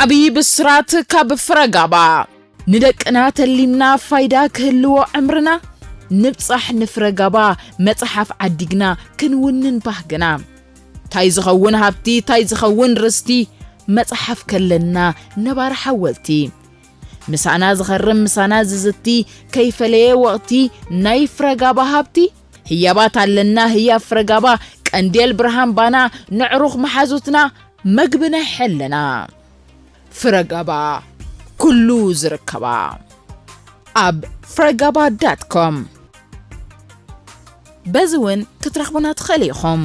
ዓብዪ ብስራት ካብ ፍረጋባ። ንደቅና ተሊምና ፋይዳ ክህልዎ ዕምርና፣ ንብጻሕ ንፍረጋባ መጽሓፍ ዓዲግና ክንውንን ባህግና። ታይ ዝኸውን ሃብቲ፣ ታይ ዝኸውን ርስቲ፣ መጽሓፍ ከለና ነባሪ ሓወልቲ። ምሳና ዝኸርም ምሳና ዝዝቲ፣ ከይፈለየ ወቕቲ ናይ ፍረጋባ ሃብቲ። ህያባት ኣለና ህያብ ፍረጋባ፣ ቀንዴል ብርሃን ባና፣ ንዕሩኽ መሓዙትና፣ መግቢ ናይ ሕልና። ፍረጋባ፣ ኩሉ ዝርከባ። ኣብ ፍረጋባ ዳት ኮም። በዚ እውን ክትረኽቡና ትኽእሉ ኢኹም።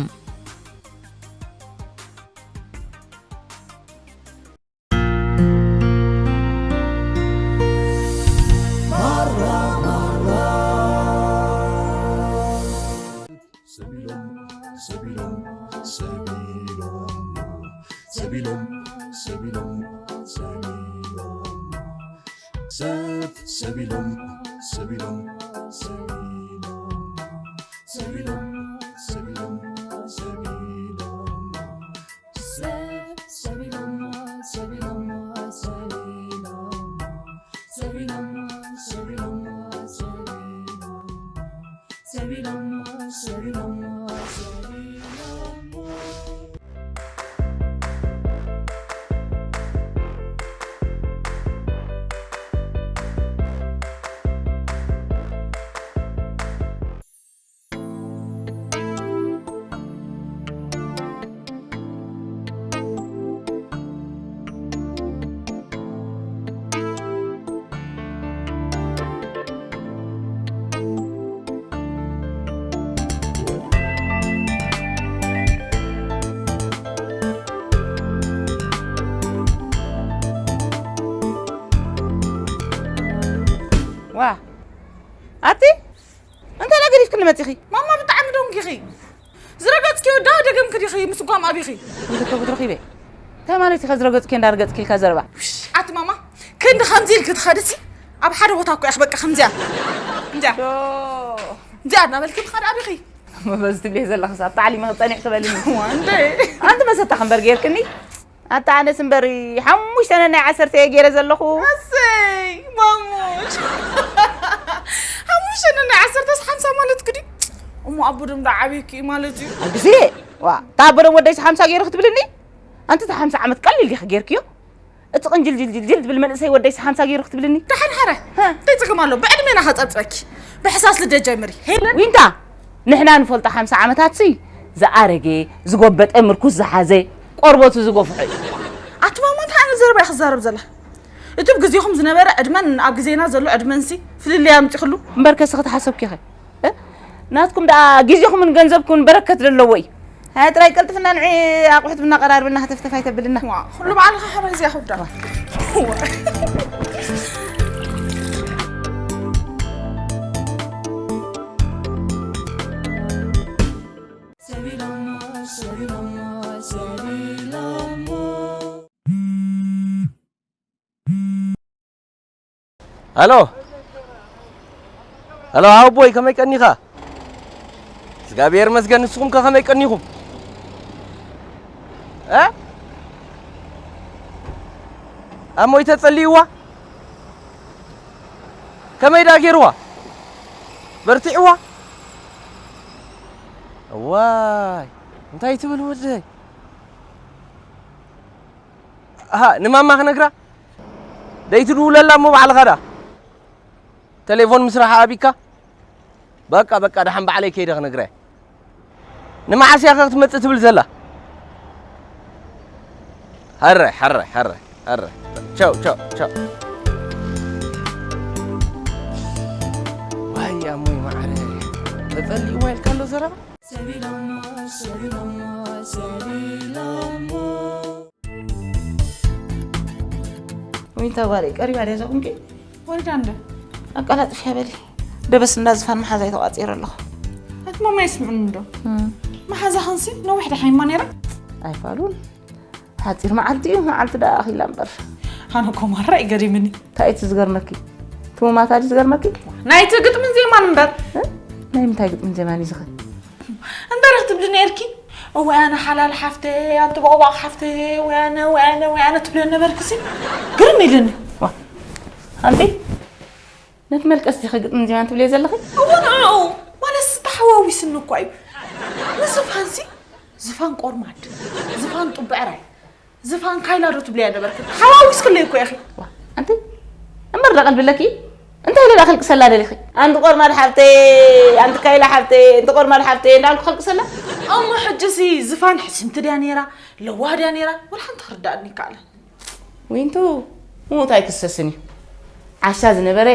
ዋ ኣቲ እንታይ ገዲፍክኒ መፂኺ? ማማ ብጣዕሚ ደንጊኺ። ዝረገፅኪዮ ዳ ደገምኪ ዲኺ ምስ ጓም ኣቢኺ? እንተ ተጉት ረኺበ እንታይ ማለት ኢኻ ዝረገፅኪ እንዳረገፅኪ ኢልካ ዘረባ? ኣቲ ማማ ክንዲ ከምዚ ኢልኪ ትኸድሲ ኣብ ሓደ ቦታ እኮ ኢኺ በቃ ከምዚያ እንዲያ ዶ እንዲያ እናበልኪ ትኸድ ኣቢኺ። መበዝ ትብልየ ዘለኽስ ኣብ ታዕሊመ ክፀኒሕ ትበልኒ። ዋንደ ኣንቲ መሰታ ክንበር ጌርክኒ ኣታ ኣነስ እምበሪ ሓሙሽተ ነናይ ዓሰርተ እየ ገይረ ዘለኹ። ኣሰይ ማሙሽ ሓሙሽተ ነናይ ዓሰርተስ ሓምሳ ማለት ክዲ እሞ ኣቦ ደም ዶ ዓብይኪ ማለት እዩ። ኣብ ግዜ ዋ እታ ኣቦ ደም ወደይስ ሓምሳ ገይሩ ክትብልኒ ኣንቲ እቲ ሓምሳ ዓመት ቀሊል ዲኺ ገይርክዮ። እቲ ቅንጅልጅልጅልጅል ዝብል መንእሰይ ወደይስ ሓምሳ ገይሩ ክትብልኒ። ደሓን ሓረ እንታይ ፀገም ኣሎ ብዕድሜና ከፀብፀኪ ብሕሳስ ልደ ጀምሪ ሄለን ዊንታ ንሕና ንፈልጦ ሓምሳ ዓመታትሲ ዝኣረገ ዝጎበጠ ምርኩስ ዝሓዘ ቆርበቱ ዝጎፍሖ እዩ። ኣቲ ማማ እንታይ ዓይነት ዘረባ እያ ክዛረብ ዘላ? እቲ ብግዜኹም ዝነበረ ዕድመን ኣብ ግዜና ዘሎ ዕድመንሲ ፍልልይ ኣምፂኹሉ። እምበር ከስኺ ተሓሰብኪ ኢኺ እ? ናትኩም ደኣ ግዜኹምን ገንዘብኩምን በረከት ዘለዎ እዩ። ሃያ ጥራይ ቀልጥፍና ንዒ ኣቑሑት ብናቐራርብና ሃተፍተፍ ኣይተብልና። ዋ፣ ኩሉ ባዕልኻ ሓራይ እዚኣ ክብዳ። ሃሎ ሃሎ፣ ኣቦይ ከመይ ቀኒኻ? እግዚኣብሔር ይመስገን፣ ንስኹም ከ ከመይ ቀኒኹም? እ? ኣብ ሞይተ ጸልይዋ? ከመይ ደኣ ገይርዋ? በርቲዕዋ? እዋይ፣ እንታይ ትብል ወደይ? ኣሃ፣ ንማማ ክነግራ? ደይትድውለላ እሞ ባዕልኻ ደኣ። ተሌፎን ምስራሓ ኣቢካ? በቃ፣ በቃ፣ ደሓን ባዕለይ ከይደ ክነግራ እየ። ንመዓስ እያ ከ ክትመጽእ ትብል ዘላ? ሕራይ፣ ሕራይ፣ ሕራይ፣ ሕራይ። ቻው፣ ቻው፣ ቻው። ዋይ፣ ኣሞይ ማዕረ። ተጸሊእዋ ኢልካ ኣሎ ዘረባ? ዊንታ ጓለይ ቀሪባ ድያ እዛ ቁንቂ? ወሪዳ እንደ ኣቀላጥፍያ በሊ። ደበስ እንዳ ዝፋን መሓዛይ ተቋጺረ ኣለኹ። ኣቲ ማማ ይስምዑኒ እንዶ? እም። መሓዛኽንሲ ነዊሕ ደሓይማ ነይራ? ኣይፋሉን። ሓጺር መዓልቲ እዩ፣ መዓልቲ ደኣ ኣኺላ እምበር። ኣነ እኮ ማራ እዩ ገሪምኒ። እንታይ እቲ ዝገርመኪ? እቲ ሙማታ ድዩ ዝገርመኪ? ናይቲ ግጥምን ዜማን እምበር። እ? ናይ ምንታይ ግጥምን ዜማን እዩ ዝኸ? እምበር ክትብሊ ነይርኪ። እወ ኣነ ሓላል ሓፍተይ፣ ኣንቲ ቦቕባቕ ሓፍተይ፣ ወይ ኣነ፣ ወይ ኣነ፣ ወይ ኣነ ትብልዮ ነበርክሲ። ግርም ኢልኒ። ዋ፣ ኣንቲ ነቲ መልቀስ ዲኺ ግጥም ዜማን ትብልዮ ዘለኺ? እወ ንዕኡ፣ ማለትስ ተሓዋዊስኒ እኳ እዩ። ንዝፋንሲ፣ ዝፋን ቆርማድ፣ ዝፋን ጡብ ብዕራይ፣ ዝፋን ካይላ ዶ ትብልያ ነበርክን? ሓዋዊስክለይ እኮ ኢኺ። ዋ፣ ኣንቲ እምበር ዶ ቀልብለኪ? እንታይ ኢለ ዳ ከልቅሰላ ደሊኺ? ኣንቲ ቆርማድ ሓብተይ፣ ኣንቲ ካይላ ሓብተይ፣ ኣንቲ ቆርማድ ሓብተይ እንዳልኩ ከልቅሰላ? እሞ ሕጂሲ ዝፋን ሕስምቲ ድያ ነይራ? ለዋህ ድያ ነይራ? ወላ ሓንቲ ክርዳእኒ ይከኣለን። ዊንቱ፣ ምዉት ኣይክሰስን እዩ። ዓሻ ዝነበረ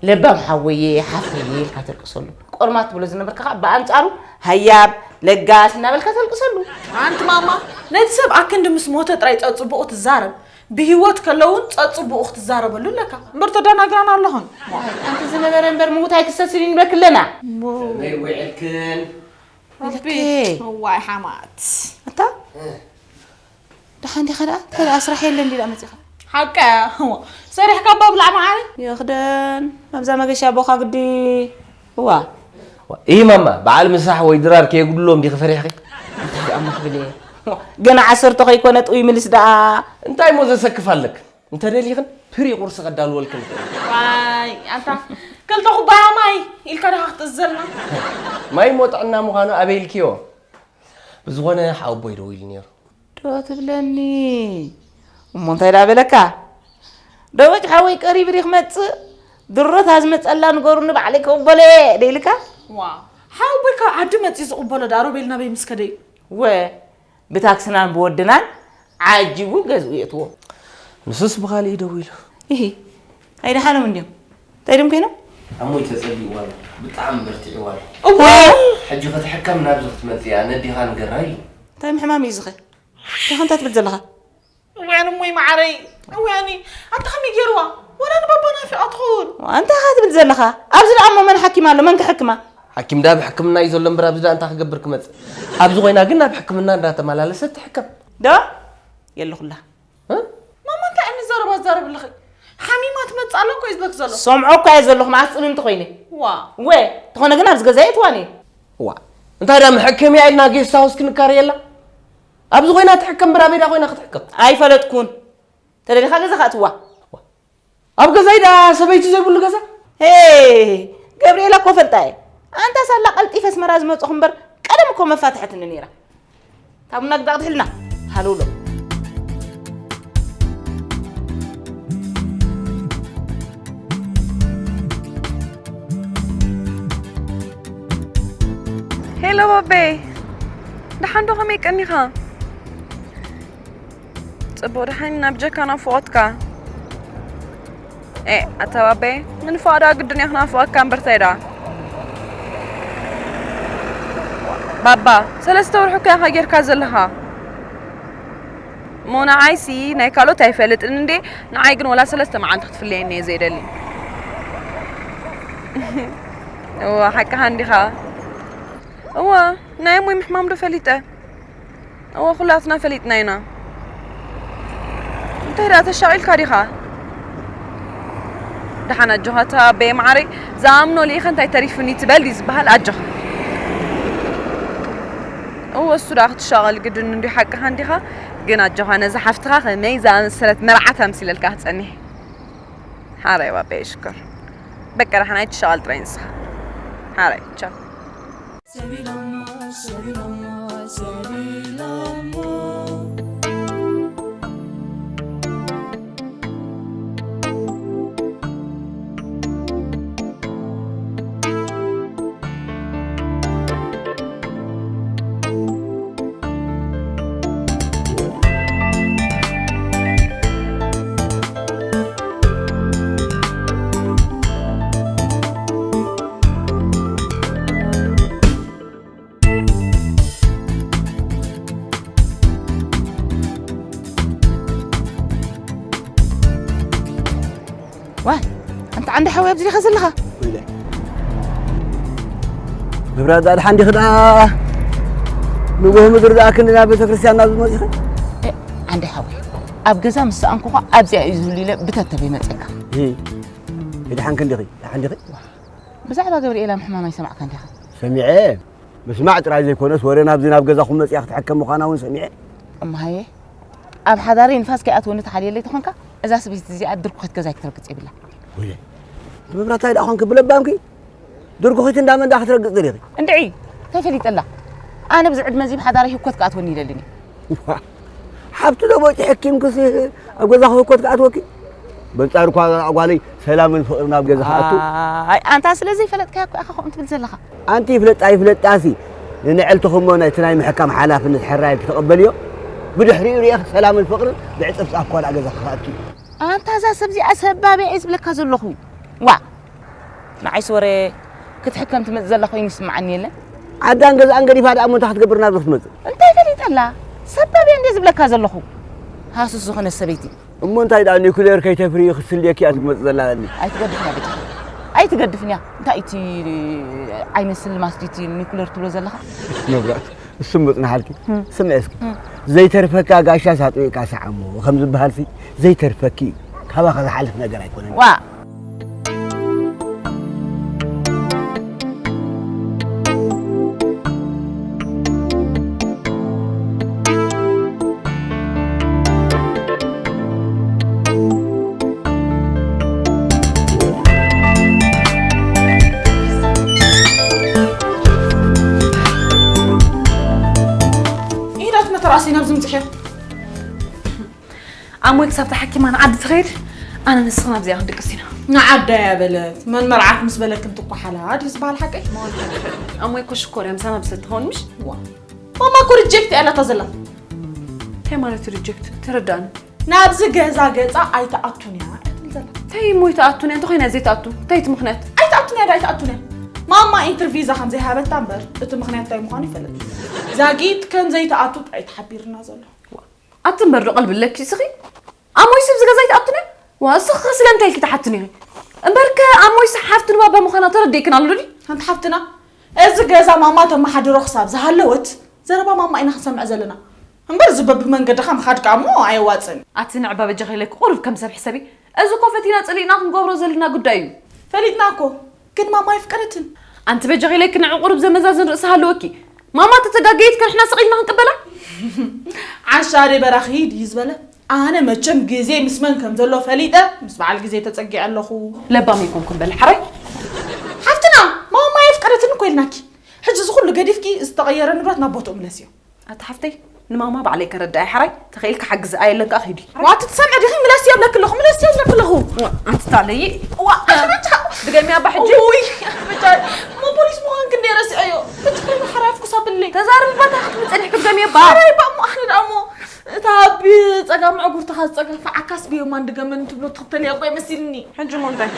ለባም ሓወየ፣ ሓፍተየ ኢልካ ተልቅሰሉ። ቆርማት ትብሎ ዝነበርካ ኸዓ ብኣንጻሩ ሃያብ፣ ለጋስ እናበልካ ተልቅሰሉ። ኣንቲ ማማ፣ ነቲ ሰብ ኣክንዲ ምስ ሞተ ጥራይ ጸጽቡቑ ትዛረብ፣ ብህይወት ከለውን ጸጽቡቑ ክትዛረበሉ ኣለካ። እምበር ተደናግራና ኣለኹን። ኣንቲ ዝነበረ እምበር ምዉት ኣይክሰስን እዩ ንብለኪ ኣለና። ከመይ ውዕልክን? ረቢ፣ እዋይ ሓማት። ኣታ? ደሓን ዲኻ ደኣ? እንታይ ደኣ ስራሕ የለን ድዩ ደኣ መጺኻ? ሓቃ፣ እዋ፣ ሰሪሕካ እባ ብላዕ መዓረ። ይኽደን፣ ኣብዛ መገሻ ኣቦኻ ግዲ። እዋ። እይ ማማ፣ በዓል ምሳሕ ወይ ድራር ከየጉድሎም ዲኺ ፈሪሕኺ? እንታይ ደኣ እሞ ክብል እየ? ገና ዓሰርተ ከይኮነ ጥውይ ምልስ ደኣ። እንታይ እሞ ዘሰክፍ ኣለክ? እንተ ደሊኽን ፕሪ ቁርሲ ከዳልወልክን እኽእል። ዋይ፣ ኣንታ ክልተ ኩባያ ማይ ኢልካ ዲኻ ክትእዝዘልና? ማይ እሞ ጥዕና ምዃኑ ኣበይ ኢልክዮ? ብዝኾነ ሓወቦይ ደዊሉ ነይሩ። ዶ ትብለኒ? እሞ እንታይ ደኣ በለካ? ደወጭ ሓወይ ቀሪቡ ድዩ ክመጽእ? ድሮታ ዝመጸላ ንገሩኒ ባዕለይ ክቕበሎ እየ ዶ ኢልካ? ዋ፣ ሓወቦይ ካብ ዓዲ መጺኡ ዝቕበሎ ደኣ ሮቤል ናበይ ምስ ከደ እዩ? ወ፣ ብታክስናን ብወድናን ዓጂቡ ገዝኡ የእትዎ። ንሱስ ብኻልእ እዩ ደዊሉ። ኢሂ፣ ኣይደሓኖም እንድዮም። እንታይ ድም ኮይኖም? ኣሞይ ተጸሊእዋ ኣሎ፣ ብጣዕሚ በርቲዕዋ ኣሎ። እዋ! ሕጂ ክትሕከም ናብዚ ክትመጽእ እያ፣ ነዲኻ ንገራ ኢሉ። እንታይ ምሕማም እዩ ዝኸ? እንታይ ከምታ ትብል ዘለኻ? እውያኒ እሞይ መዓረይ፣ እውያኒ፣ ኣንታ ከመይ ገይርዋ? ወላ ንባባ ናፊቓ ትኸውን። እንታይ ኢኻ ትብል ዘለኻ? ኣብዚ ደኣ እሞ መን ሓኪም ኣሎ? መን ክሕክማ? ሓኪም ደኣ ኣብ ሕክምና እዩ ዘሎ እምበር ኣብዚ ደኣ እንታይ ክገብር ክመጽእ? ኣብዚ ኮይና ግን ናብ ሕክምና እንዳተመላለሰት ትሕከም። ዶ? የለኹላ። እ? ማማ እንታይ ዓይነት ዘረባ ትዛረቢ ኣለኺ? ሓሚማ ትመጽእ ኣላ እኮ እዩ ዝበክ ዘሎ። ሰምዖ እኮ እየ ዘለኹ፣ መዓስ ጽምምቲ ኮይነ? ዋ። ወ፣ ተኾነ ግን ኣብዚ ገዛ የእትዋን እየ። ዋ። እንታይ ደኣ መሐከምያ ኢልና ጌስት ሃውስ ክንካረየላ? ኣብዚ ኮይና ትሕከም፣ ብራቤዳ ኮይና ክትሕከም። ኣይፈለጥኩን። ተደሊኻ ገዛ ከእትዋ። ኣብ ገዛይ ደኣ ሰበይቲ ዘይብሉ ገዛ? ሄ፣ ገብርኤላ እኮ ፈልጣ እየ። ኣንታ ሳላ ቀልጢፈ ኣስመራ ዝመጽኹ እምበር ቀደም እኮ መፋትሐትኒ ነይራ። እታ ቡና ግዳ ክትሕልና። ሃለውሎ። ሄሎ ባቤ። ደሓን ዶ ከመይ ቀኒኻ? ጽቡቕ ደሓን ኢና ብጀካ ናፍቖትካ። ኤ፣ ኣታ ባቤ፣ ምንፋቕ ደኣ ግድን እያ ክናፍቐካ እምበር ታይ ደኣ? ባባ፣ ሰለስተ ወርሒ እኮ ኢኻ ጌርካ ዘለኻ። እሞ ንዓይሲ ናይ ካልኦት ኣይፈልጥን እንዴ፣ ንዓይ ግን ወላ ሰለስተ መዓልቲ ክትፍለየኒ እየ ዘይደሊ። እዋ፣ ሓቅኻ እንዲኻ። እዋ፣ ናይ እሞይ ምሕማም ዶ ፈሊጠ? እወ፣ ኩላትና ፈሊጥና ኢና። እንታይ ደኣ ተሻቒልካ ዲኻ? ደሓን ኣጆኻ ተባበየ መዓረይ፣ ዝኣምኖ ልኢኸ እንታይ ተሪፉኒ ትበል ድዩ ዝበሃል? ኣጆኻ። እወ፣ እሱ ደኣ ክትሻቐል ግድን እንድዩ፣ ሓቅኻ እንዲኻ። ግን ኣጆኻ፣ ነዛ ሓፍትኻ ከመይ ዝኣመሰለት መርዓት ኣምሲለልካ ክጸንሕ። ሓራይ ባባየ ሽኮር። በቃ ደሓን ኣይትሻቐል ጥራይ ንስኻ። ሓራይ፣ ቻው። ሰቢሎሞ፣ ሰቢሎሞ፣ ሰቢሎሞ። ዋይ፣ ኣንታ ዓንዲ ሓወይ ኣብዚ ዲኻ ዘለኻ? ወይለ። መብራት ደኣ ደሓን ዲኺ ደኣ? ንጎሆ ምድሪ ደኣ ክንዲ ናብ ቤተክርስትያን ናብ ዝመጽእ ኢኺ? እ፣ ዓንዲ ሓወይ፣ ኣብ ገዛ ምስ ሰኣንኩ እኳ ኣብዚኣ እዩ ዝህሉ ኢለ ብተተበይ መጸካ። እ፣ ደሓን ክንዲኺ? ደሓን ዲኺ? ብዛዕባ ገብርኤላ ምሕማም ኣይሰማዕካን ዲኻ? ሰሚዐ። ምስማዕ ጥራይ ዘይኮነስ፣ ወረ ናብዚ ናብ ገዛኹም መጺኣ ክትሕከም ምዃና እውን ሰሚዐ። እምሃየ፣ ኣብ ሓዳረይ ንፋስ ከይኣትወኒ ተሓልየለይ ተኾንካ፣ እዛ ሰበይቲ እዚኣ ድርኩኺት ገዛይ ክትረግጽ የብላ። ወይለይ፣ እቲ መብራህታይ ደኣ ኾንኪ ብለባምኪ? ድርኩኺት እንዳመን ደኣ ክትረግጽ ደሊኺ? እንድዒ፣ እንታይ ፈሊጠላ? ኣነ ብዚ ዕድመ እዚ ብሓዳረይ ህኮት ክኣትወኒ ይደልን እዩ። ሓብቲ ዶ ቦጪ ሕኪምክሲ ኣብ ገዛኺ ህኮት ክኣትወኪ? በንጻሩ እኳ ጓለይ ሰላምን ፍቕርን ኣብ ገዛኺ ኣቱ። ኣይ፣ ኣንታ ስለ ዘይፈለጥካያ እኮ ኢኻ ከምኡ ትብል ዘለኻ። ኣንቲ ይፍለጣ ይፍለጣሲ፣ ንንዕልትኹም እሞ ናይቲ ናይ ምሕካም ሓላፍነት ሕራይ ክተቐበልዮ፣ ብድሕሪኡ ርኢኺ ሰላምን ፍቕርን ብዕጽፍ ጻፍ ኳልኣ ገዛኺ ክኣቱ እዩ። ኣንታ እዛ ሰብ እዚኣ ሰባብያ እየ ዝብለካ ዘለኹ። ዋ! ንዓይስ ወረ ክትሕከም ትመጽእ ዘላ ኮይኑ ይስምዓኒ የለን። ዓዳን ገዛኣን ገዲፋ ደኣ እሞ እንታይ ክትገብር ናብዚ ክትመጽእ? እንታይ ፈሊጠላ? ሰባብያ እንድየ ዝብለካ ዘለኹ። ሃሱስ ዝኾነት ሰበይቲ። እሞ እንታይ ደኣ ኒኩሌር ከይተፍርዪ ክትስልየኪ እያ ትመጽእ ዘላ እኒ? ኣይትገድፍንያ በጃ። ኣይትገድፍንያ። እንታይ እቲ ዓይነት ስልማት ድዩ እቲ ኒኩሌር ትብሎ ዘለኻ? መብራት፣ እሱ ምጽናሓልኪ። እም። ስምዒ እስኪ። እም። ዘይተርፈካ ጋሻ ሳጥዊእካ ሰዓሞ ከም ዝበሃልሲ ዘይተርፈኪ እዩ። ካባኻ ዝሓልፍ ነገር ኣይኮነን። ዋ! ኢዳት መተራእሲ ናብዚ ምጽሕዮ። ኣሞይ ክሳብ ተሓኪማ ንዓዲ ትኸይድ፣ ኣነ ንስኽን ኣብዚኣ ክንድቅስ ኢና። ንዓዳ እያ በለት። መን መርዓት ምስ በለክን ትኳሓላ ድዩ ዝበሃል ሓቀይ? ኣሞይ እኮ ሽኮር እያ፣ ምሳና ብሰ ትኸውን ምሽ? ዋ። ማማ እኮ ሪጀክት እያ ኢላታ ዘላ። እንታይ ማለት ሪጀክት? ተረዳእኒ። ናብዚ ገዛ ገጻ ኣይትኣቱን እያ እትብል ዘላ። እንታይ እሞ ኣይትኣቱን እያ? እንተኾይና ዘይትኣቱ? እንታይ እቲ ምኽንያት? ኣይትኣቱን እያ ዶ ኣይትኣቱን እያ? ማማ ኢንተርቪው እዛ ከም ዘይሃበታ እምበር፣ እቲ ምኽንያት እንታይ ምዃኑ ይፈለጥ። ዛጊት ከም ዘይትኣቱ ጥራይ ተሓቢርና ዘሎ። ኣቲ እምበር ዶ ቀልቢ ኣለኪ እስኺ? ኣሞይ ሰብ ዝገዛ ኣይትኣቱን እያ? ዋ፣ እስኺ ስለምንታይ ኢልኪ ትሓትኒ ኢኺ? እምበርከ ኣሞይ ሓፍቲ ንባባ ምዃና ተረዲእክን ኣሎ ድዩ? ሓንቲ ሓፍትና፣ እዚ ገዛ ማማ ተመሓድሮ ክሳብ ዝሃለወት፣ ዘረባ ማማ ኢና ክንሰምዕ ዘለና። እምበር፣ እዚ በብመንገድኻ ምኻድ ከኣ እሞ ኣየዋጽእን። ኣቲ ንዕባ በጃኺ ኢለኪ ቁሩብ ከም ሰብ ሕሰቢ። እዚ እኮ ፈቲና ጸሊእና ክንገብሮ ዘለና ጉዳይ እዩ። ፈሊጥና እኮ፣ ግን ማማ ኣይፍቀደትን። ኣንቲ በጃኺ ኢለኪ ንዕ ቁሩብ ዘመዛዝን ርእሲ ሃለወኪ። ማማ ተተጋገየት ከንሕና ስቕ ኢልና ክንቅበላ? ዓሻ ደይ በራኺ ድዩ ዝበለ? ኣነ መቸም ግዜ ምስ መን ከም ዘሎ ፈሊጠ፣ ምስ በዓል ግዜ ተጸጊዐ ኣለኹ። ለባም ኣይኮንኩን በሊ ሓራይ። ሓፍትና፣ ማማ የፍቀደትን እኮ ኢልናኪ። ሕጂ እዚ ኩሉ ገዲፍኪ ዝተቐየረ ንብረት ናብ ቦትኡ ምለስዮ። ኣቲ ሓፍተይ፣ ንማማ ባዕለይ ከረድኣ እየ ሓራይ፣ ተኸኢልኪ ሓግዝኣ የለን ከኣ ኪዲ። ዋቲ ትሰምዒ ዲኺ? ምለስዮ እብለኪ ኣለኹ፣ ምለስዮ እብለኪ ኣለኹ። ዋ፣ ኣንቲ ታለዪ። ዋ፣ ኣቲ በጃ። ድገሚ ኣባ ሕጂ። ውይ፣ በጃ። እሞ ፖሊስ ምዃንኪ እንደ ረሲዐዮ። በጃ ከይኑ ሓራፍኩስ ኣብለይ። ተዛረቢ ባታ ክትምፅእ ዲሕኪ ድገሚ ኣባ። ሓራይ እባ እሞ ኣነ ደኣ እሞ እታ ብጸጋም ዕጉርትኻ ዝጸገፋ ዓካስ ብየማን ድገመኒ ትብሎ ትኽተልያ እኮ ይመስልኒ። ሕጂ እሞ እንታይ?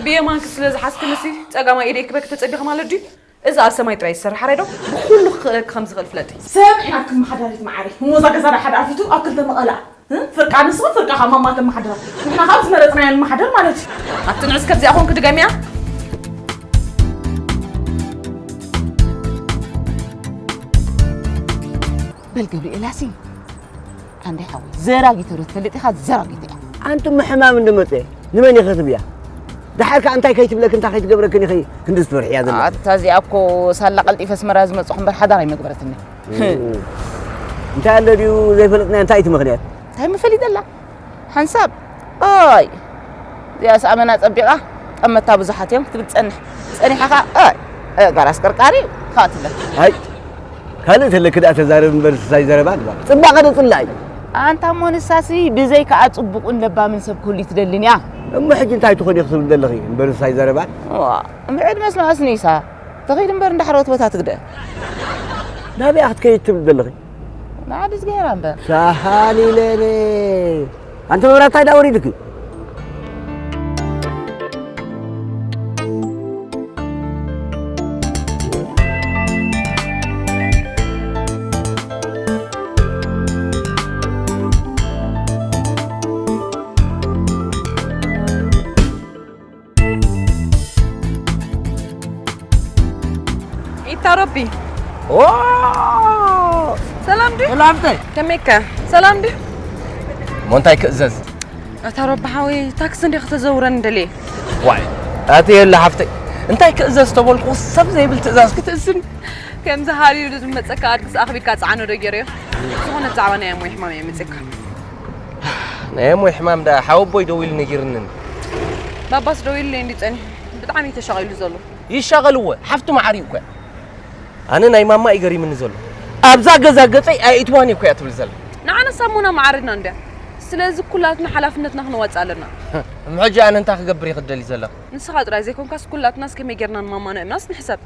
ብየማንኪ ስለ ዝሓዝክንሲ ጸጋማይ ኢደይ ክበኪ ተጸቢኺ ማለት ድዩ? እዚ ኣብ ሰማይ ጥራይ ዝሰርሕ ሓራይ ዶ? ብኹሉ ክኽእለኪ ከም ዝኽእል ፍለጢ። ሰብ ኢና ክመሓዳሪት መዓረይ። እሞ እዛ ገዛ ዳ ሓደ ኣፊቱ ኣብ ክልተ መቐላ። እ? ፍርቃ ንስኺ ፍርቃ ካብ ማማ ተመሓድራ። ንሕና ካብ ዝመረጽናዮ ንመሓደር ማለት እዩ። ኣቲ ንዕስ ከብዚኣ ኮንኪ ድገምያ። በል ገብርኤላሲ፣ ኣንዳይ ሓወይ፣ ዘራጊተ ዶ ትፈልጥ ኢኻ? ዘራጊተ እያ። ኣንቲ እሞ ሕማም እንዶ መጸ፣ ንመን ኢኺ ትብያ? ደሓር ከኣ እንታይ ከይትብለኪ፣ እንታይ ከይትገብረክን ኢኺ ክንድዚ ትፈርሕያ ዘለኺ? ኣታ እዚኣ እኮ ሳላ ቀልጢፈ ኣስመራ ዝመጽኹ እምበር ሓዳር ኣይመግበረትኒ። እንታይ ኣሎ ድዩ ዘይፈለጥናዮ? እንታይ እቲ ምኽንያት? እንታይ ምፈሊጠላ? ሓንሳብ፣ ኦይ፣ እዚኣስ ኣመና ጸቢቓ፣ ጠመታ ብዙሓት እዮም ክትብል ትጸንሕ። ጸኒሓ ኸኣ፣ ኦይ፣ እ፣ ጋራስ ቀርቃሪ፣ ኸኣ ትብለካ። ኣይ፣ ካልእ ተለኪ ደኣ ተዛረብ እምበር፣ ንስሳይ ዘረባ ግባር። ጽባቐ ዶ ጽላኢ? ኣንታ እሞ ንሳሲ ብዘይከኣ ጽቡቕን ለባምን ሰብ ክህሉ ትደልን እያ። እሞ ሕጂ እንታይ ትኾን ኢኺ ክትብል ዘለኺ? እምበር ንስሳይ ዘረባ። ዋ፣ እምብዕድ መስሎ ኣስኒሳ። ተኺድ እምበር እንዳሕረወት ቦታ ትግደ። ናበይ ክትከይድ ትብል ዘለኺ? ንዓዲ ዝገይራ እምበር። ሳሃሊለኒ። ኣንቲ መብራት እንታይ ደኣ ወሪዱኪ? ኢታ ሮቢ። ኦ! ሰላም ድዩ? ሰላምታይ። ከመይከ? ሰላም ድዩ? እሞ እንታይ ክእዘዝ? ኣታ ሮቢ ሓወይ፣ ታክሲ እንዲኻ ተዘውረን ደልየ። ዋይ፣ ኣቲ የለ ሓፍተይ፣ እንታይ ክእዘዝ ተበልኩ ሰብ ዘይብል ትእዛዝ ክትእዝን? ከምዚ ሃሪሩ ዝመጸካ ኣድግስ ኣኽቢድካ ጸዓኖ ዶ ገይረዮ? ዝኾነ ብዛዕባ ናይ ኣሞይ ሕማም እየ መጺእካ። ናይ ኣሞይ ሕማም ዳ ሓወቦይ ደው ኢሉ ነጊርንን። ባባስ ደው ኢሉለይ እንዲ ጸኒሑ ብጣዕሚ እዩ ተሻቒሉ ዘሎ። ይሻቐልዎ ሓፍቱ ማዕሪ እኮ። ኣነ ናይ ማማ እዩ ገሪምኒ ዘሎ። ኣብዛ ገዛ ገጸይ ኣይእትዋን እኮ እያ ትብል ዘላ። ንዓና ሳሙና መዓረድና እንድያ። ስለዚ ኩላትና ሓላፍነትና ክንዋጽእ ኣለና። እምሕጂ ኣነ እንታይ ክገብር እየ ክደሊ ዘለኹ? ንስኻ ጥራይ ዘይኮንካስ ኩላትናስ ከመይ ጌርና ንማማ ነእምናስ ንሕሰብ።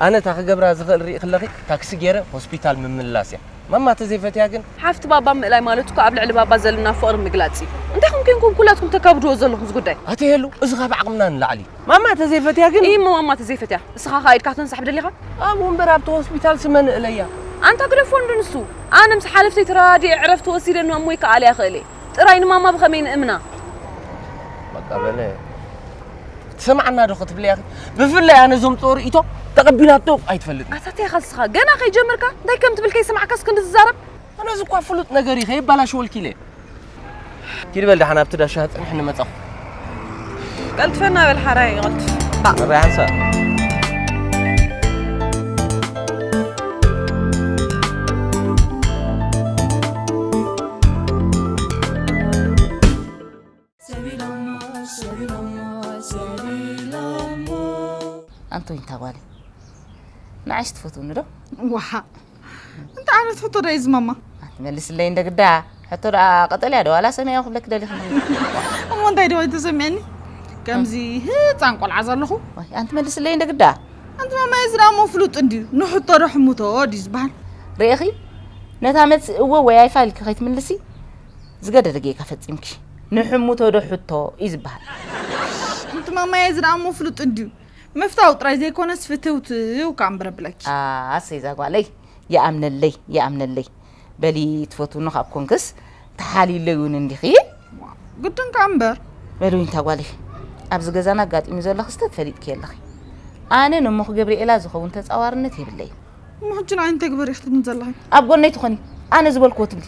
ኣነ እታ ክገብራ ዝኽእል ርኢ ክለኺ ታክሲ ገይረ ሆስፒታል ምምልላስ እያ። ማማ ተዘይፈትያ ግን ሓፍቲ ባባ ምእላይ ማለት እኮ ኣብ ልዕሊ ባባ ዘለና ፍቕሪ ምግላጽ እዩ። እንታይ ኹም ኬንኩም ኩላትኩም ተካብድዎ ዘለኹም እዚ ጉዳይ? ኣቲ ሄሉ እዚ ካብ ዓቕምና ንላዕሊ እዩ። ማማ ተዘይፈትያ ግን እሞ ማማ ተዘይፈትያ እስኻ ኸኣ ኢድካ ተንሳሕ ብደሊኻ? ኣብኡ እምበር ኣብቲ ሆስፒታል ስመ ንእለያ። ኣንታ ግደፎ እንዶ ንሱ። ኣነ ምስ ሓለፍተይ ተረዳዲኤ ዕረፍቲ ወሲደ ንእሞይ ክኣልያ ይኽእል እየ። ጥራይ ንማማ ብኸመይ ንእምና? በቃ በለ። ትሰምዓና ዶ ክትብለያ ኢኺ? ብፍላይ ኣነ ዘምጽኦ ርእይቶ ተቐቢላቶ ኣይትፈልጥን። ኣታ እንታይ ኢኻ ንስኻ ገና ከይጀመርካ እንታይ ከም ትብል ከይሰማዕካስ ክንዲ ትዛረብ? ኣነ እዚ እኳ ፍሉጥ ነገር እዩ ከየባላሽወልኪ ኢለ። ኪዲ በል ደሓን ኣብቲ ዳሻ ጽንሕ ንመጻኹ። ቀልጥፈና በል ሓራይ ይቐልጥፍ። መራይ ሓንሳእ ኣንቶይ እንታ ጓለይ ንዓይሽ ትፈትውኒ ዶ? ዋሓ እንታይ ዓይነት ሕቶ ዶ እዩ ዝማማ? ኣትመልስለይ እንደ ግዳ ሕቶ ደኣ ቀጠልያ ዶ ዋላ ሰማያዊ ክብለኪ ደሊኹ? እሞ እንታይ ዶ ኣይተሰምዐኒ? ከምዚ ህፃን ቆልዓ ዘለኹ ዋይ ኣንቲ መልስለይ እንደ ግዳ ኣንቲ ማማ እዚ ደኣ እሞ ፍሉጥ እንድዩ ንሕቶ ዶ ሕሙቶ ድዩ ዝበሃል? ርኢኺ ነታ መልሲ እወ ወይ ኣይፋ ኢልኪ ከይትምልሲ ዝገደደ ጌጋ ፈጺምኪ። ንሕሙቶ ዶ ሕቶ እዩ ዝበሃል። ኣንቲ ማማየ እዚ ደኣ እሞ ፍሉጥ እንድዩ ምፍታው ጥራይ ዘይኮነስ ፍትውትው ከኣ እምበር ኣብለኪ። ኣሰይ እዛ ጓለይ ይኣምነለይ ይኣምነለይ በሊ ትፈትውኒ ካብ ኮንክስ ተሓልይለይ እውን እንዲኺ። ግድን ከኣ እምበር። በሊ እታ ጓለይ ኣብዚ ገዛና ኣጋጢሙ ዘሎ ክስተት ፈሊጥኪ ኣለኺ። ኣነ ነሞ ክገብርኤላ ዝኸውን ተጻዋርነት የብለይን። እሞ ሕጂ ንዓይ እንታይ ግበሪ ክትብልኒ ዘለኺ? ኣብ ጎነይ ትኾኒ ኣነ ዝበልክዎ ትብሊ።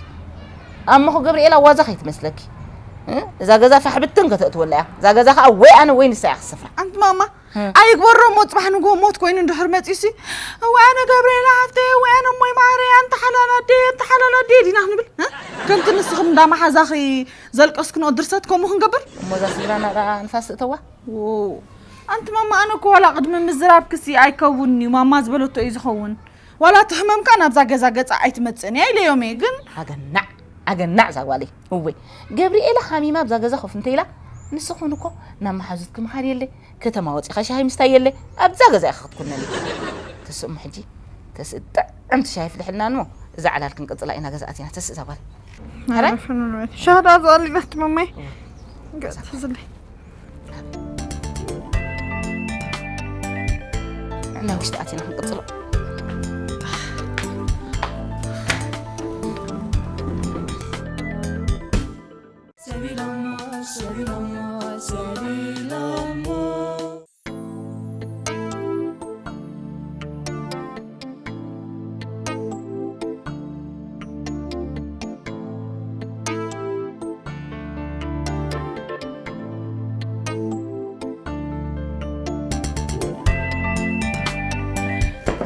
ኣሞኹ ገብርኤል ኣዋዛ ከይትመስለኪ። እ? እዛ ገዛ ፋሕ ብትን ከተእትወላ እያ። እዛ ገዛ ከዓ ወይ ኣነ ወይ ንሳ እያ ክትሰፍራ። ኣንቲ ማማ ኣይግበሮ እሞ ፅባሕ ንግሆ ሞት ኮይኑ እንድሕር መፂኡሲ ወይ ኣነ ገብርኤላ ሃፍተየ ወይ ኣነ እሞይ ማረይ ኣንቲ ሓላል ኣደየ ኣንቲ ሓላል ኣደየ ዲና ክንብል? እ? ከምቲ ንስኽን እንዳ መሓዛኺ ዘልቀስክንኦ ድርሰት ከምኡ ክንገብር? እሞ እዛ ስድራና ደኣ ንፋስ ትእተዋ? ዎው ኣንቲ ማማ ኣነ እኮ ዋላ ቅድሚ ምዝራብክሲ ኣይከውንን እዩ ማማ ዝበለቶ እዩ ዝኸውን ዋላ እቲ ሕመምካ ናብዛ ገዛ ገጻ ኣይትመጽእን እያ ኢለዮም እየ ግን ኣገናዕ ኣገናዕ እዛ ጓለይ እወ ገብርኤላ ሓሚማ ኣብዛ ገዛ ኮፍ እንተኢላ ንስኹን እኮ ናብ መሓዙትኪ ምኻድ የለ ከተማ ወፂኻ ሻሂ ምስታይ የለ ኣብዛ ገዛ ኢኻ ክትኩነኒ ተስእሞ ሕጂ ተስእ ጥዕምቲ ሻሂ ፍልሕልና እሞ እዛ ዕላል ክንቅፅላ ኢና ገዛ ኣቲና ተስእ እዛ ጓል ሕራይ ሻሃዳ ዝቐሊላት መማይ ገፅ ትዝለይ ንዕና ውሽጢ ኣቲና ክንቅፅሎ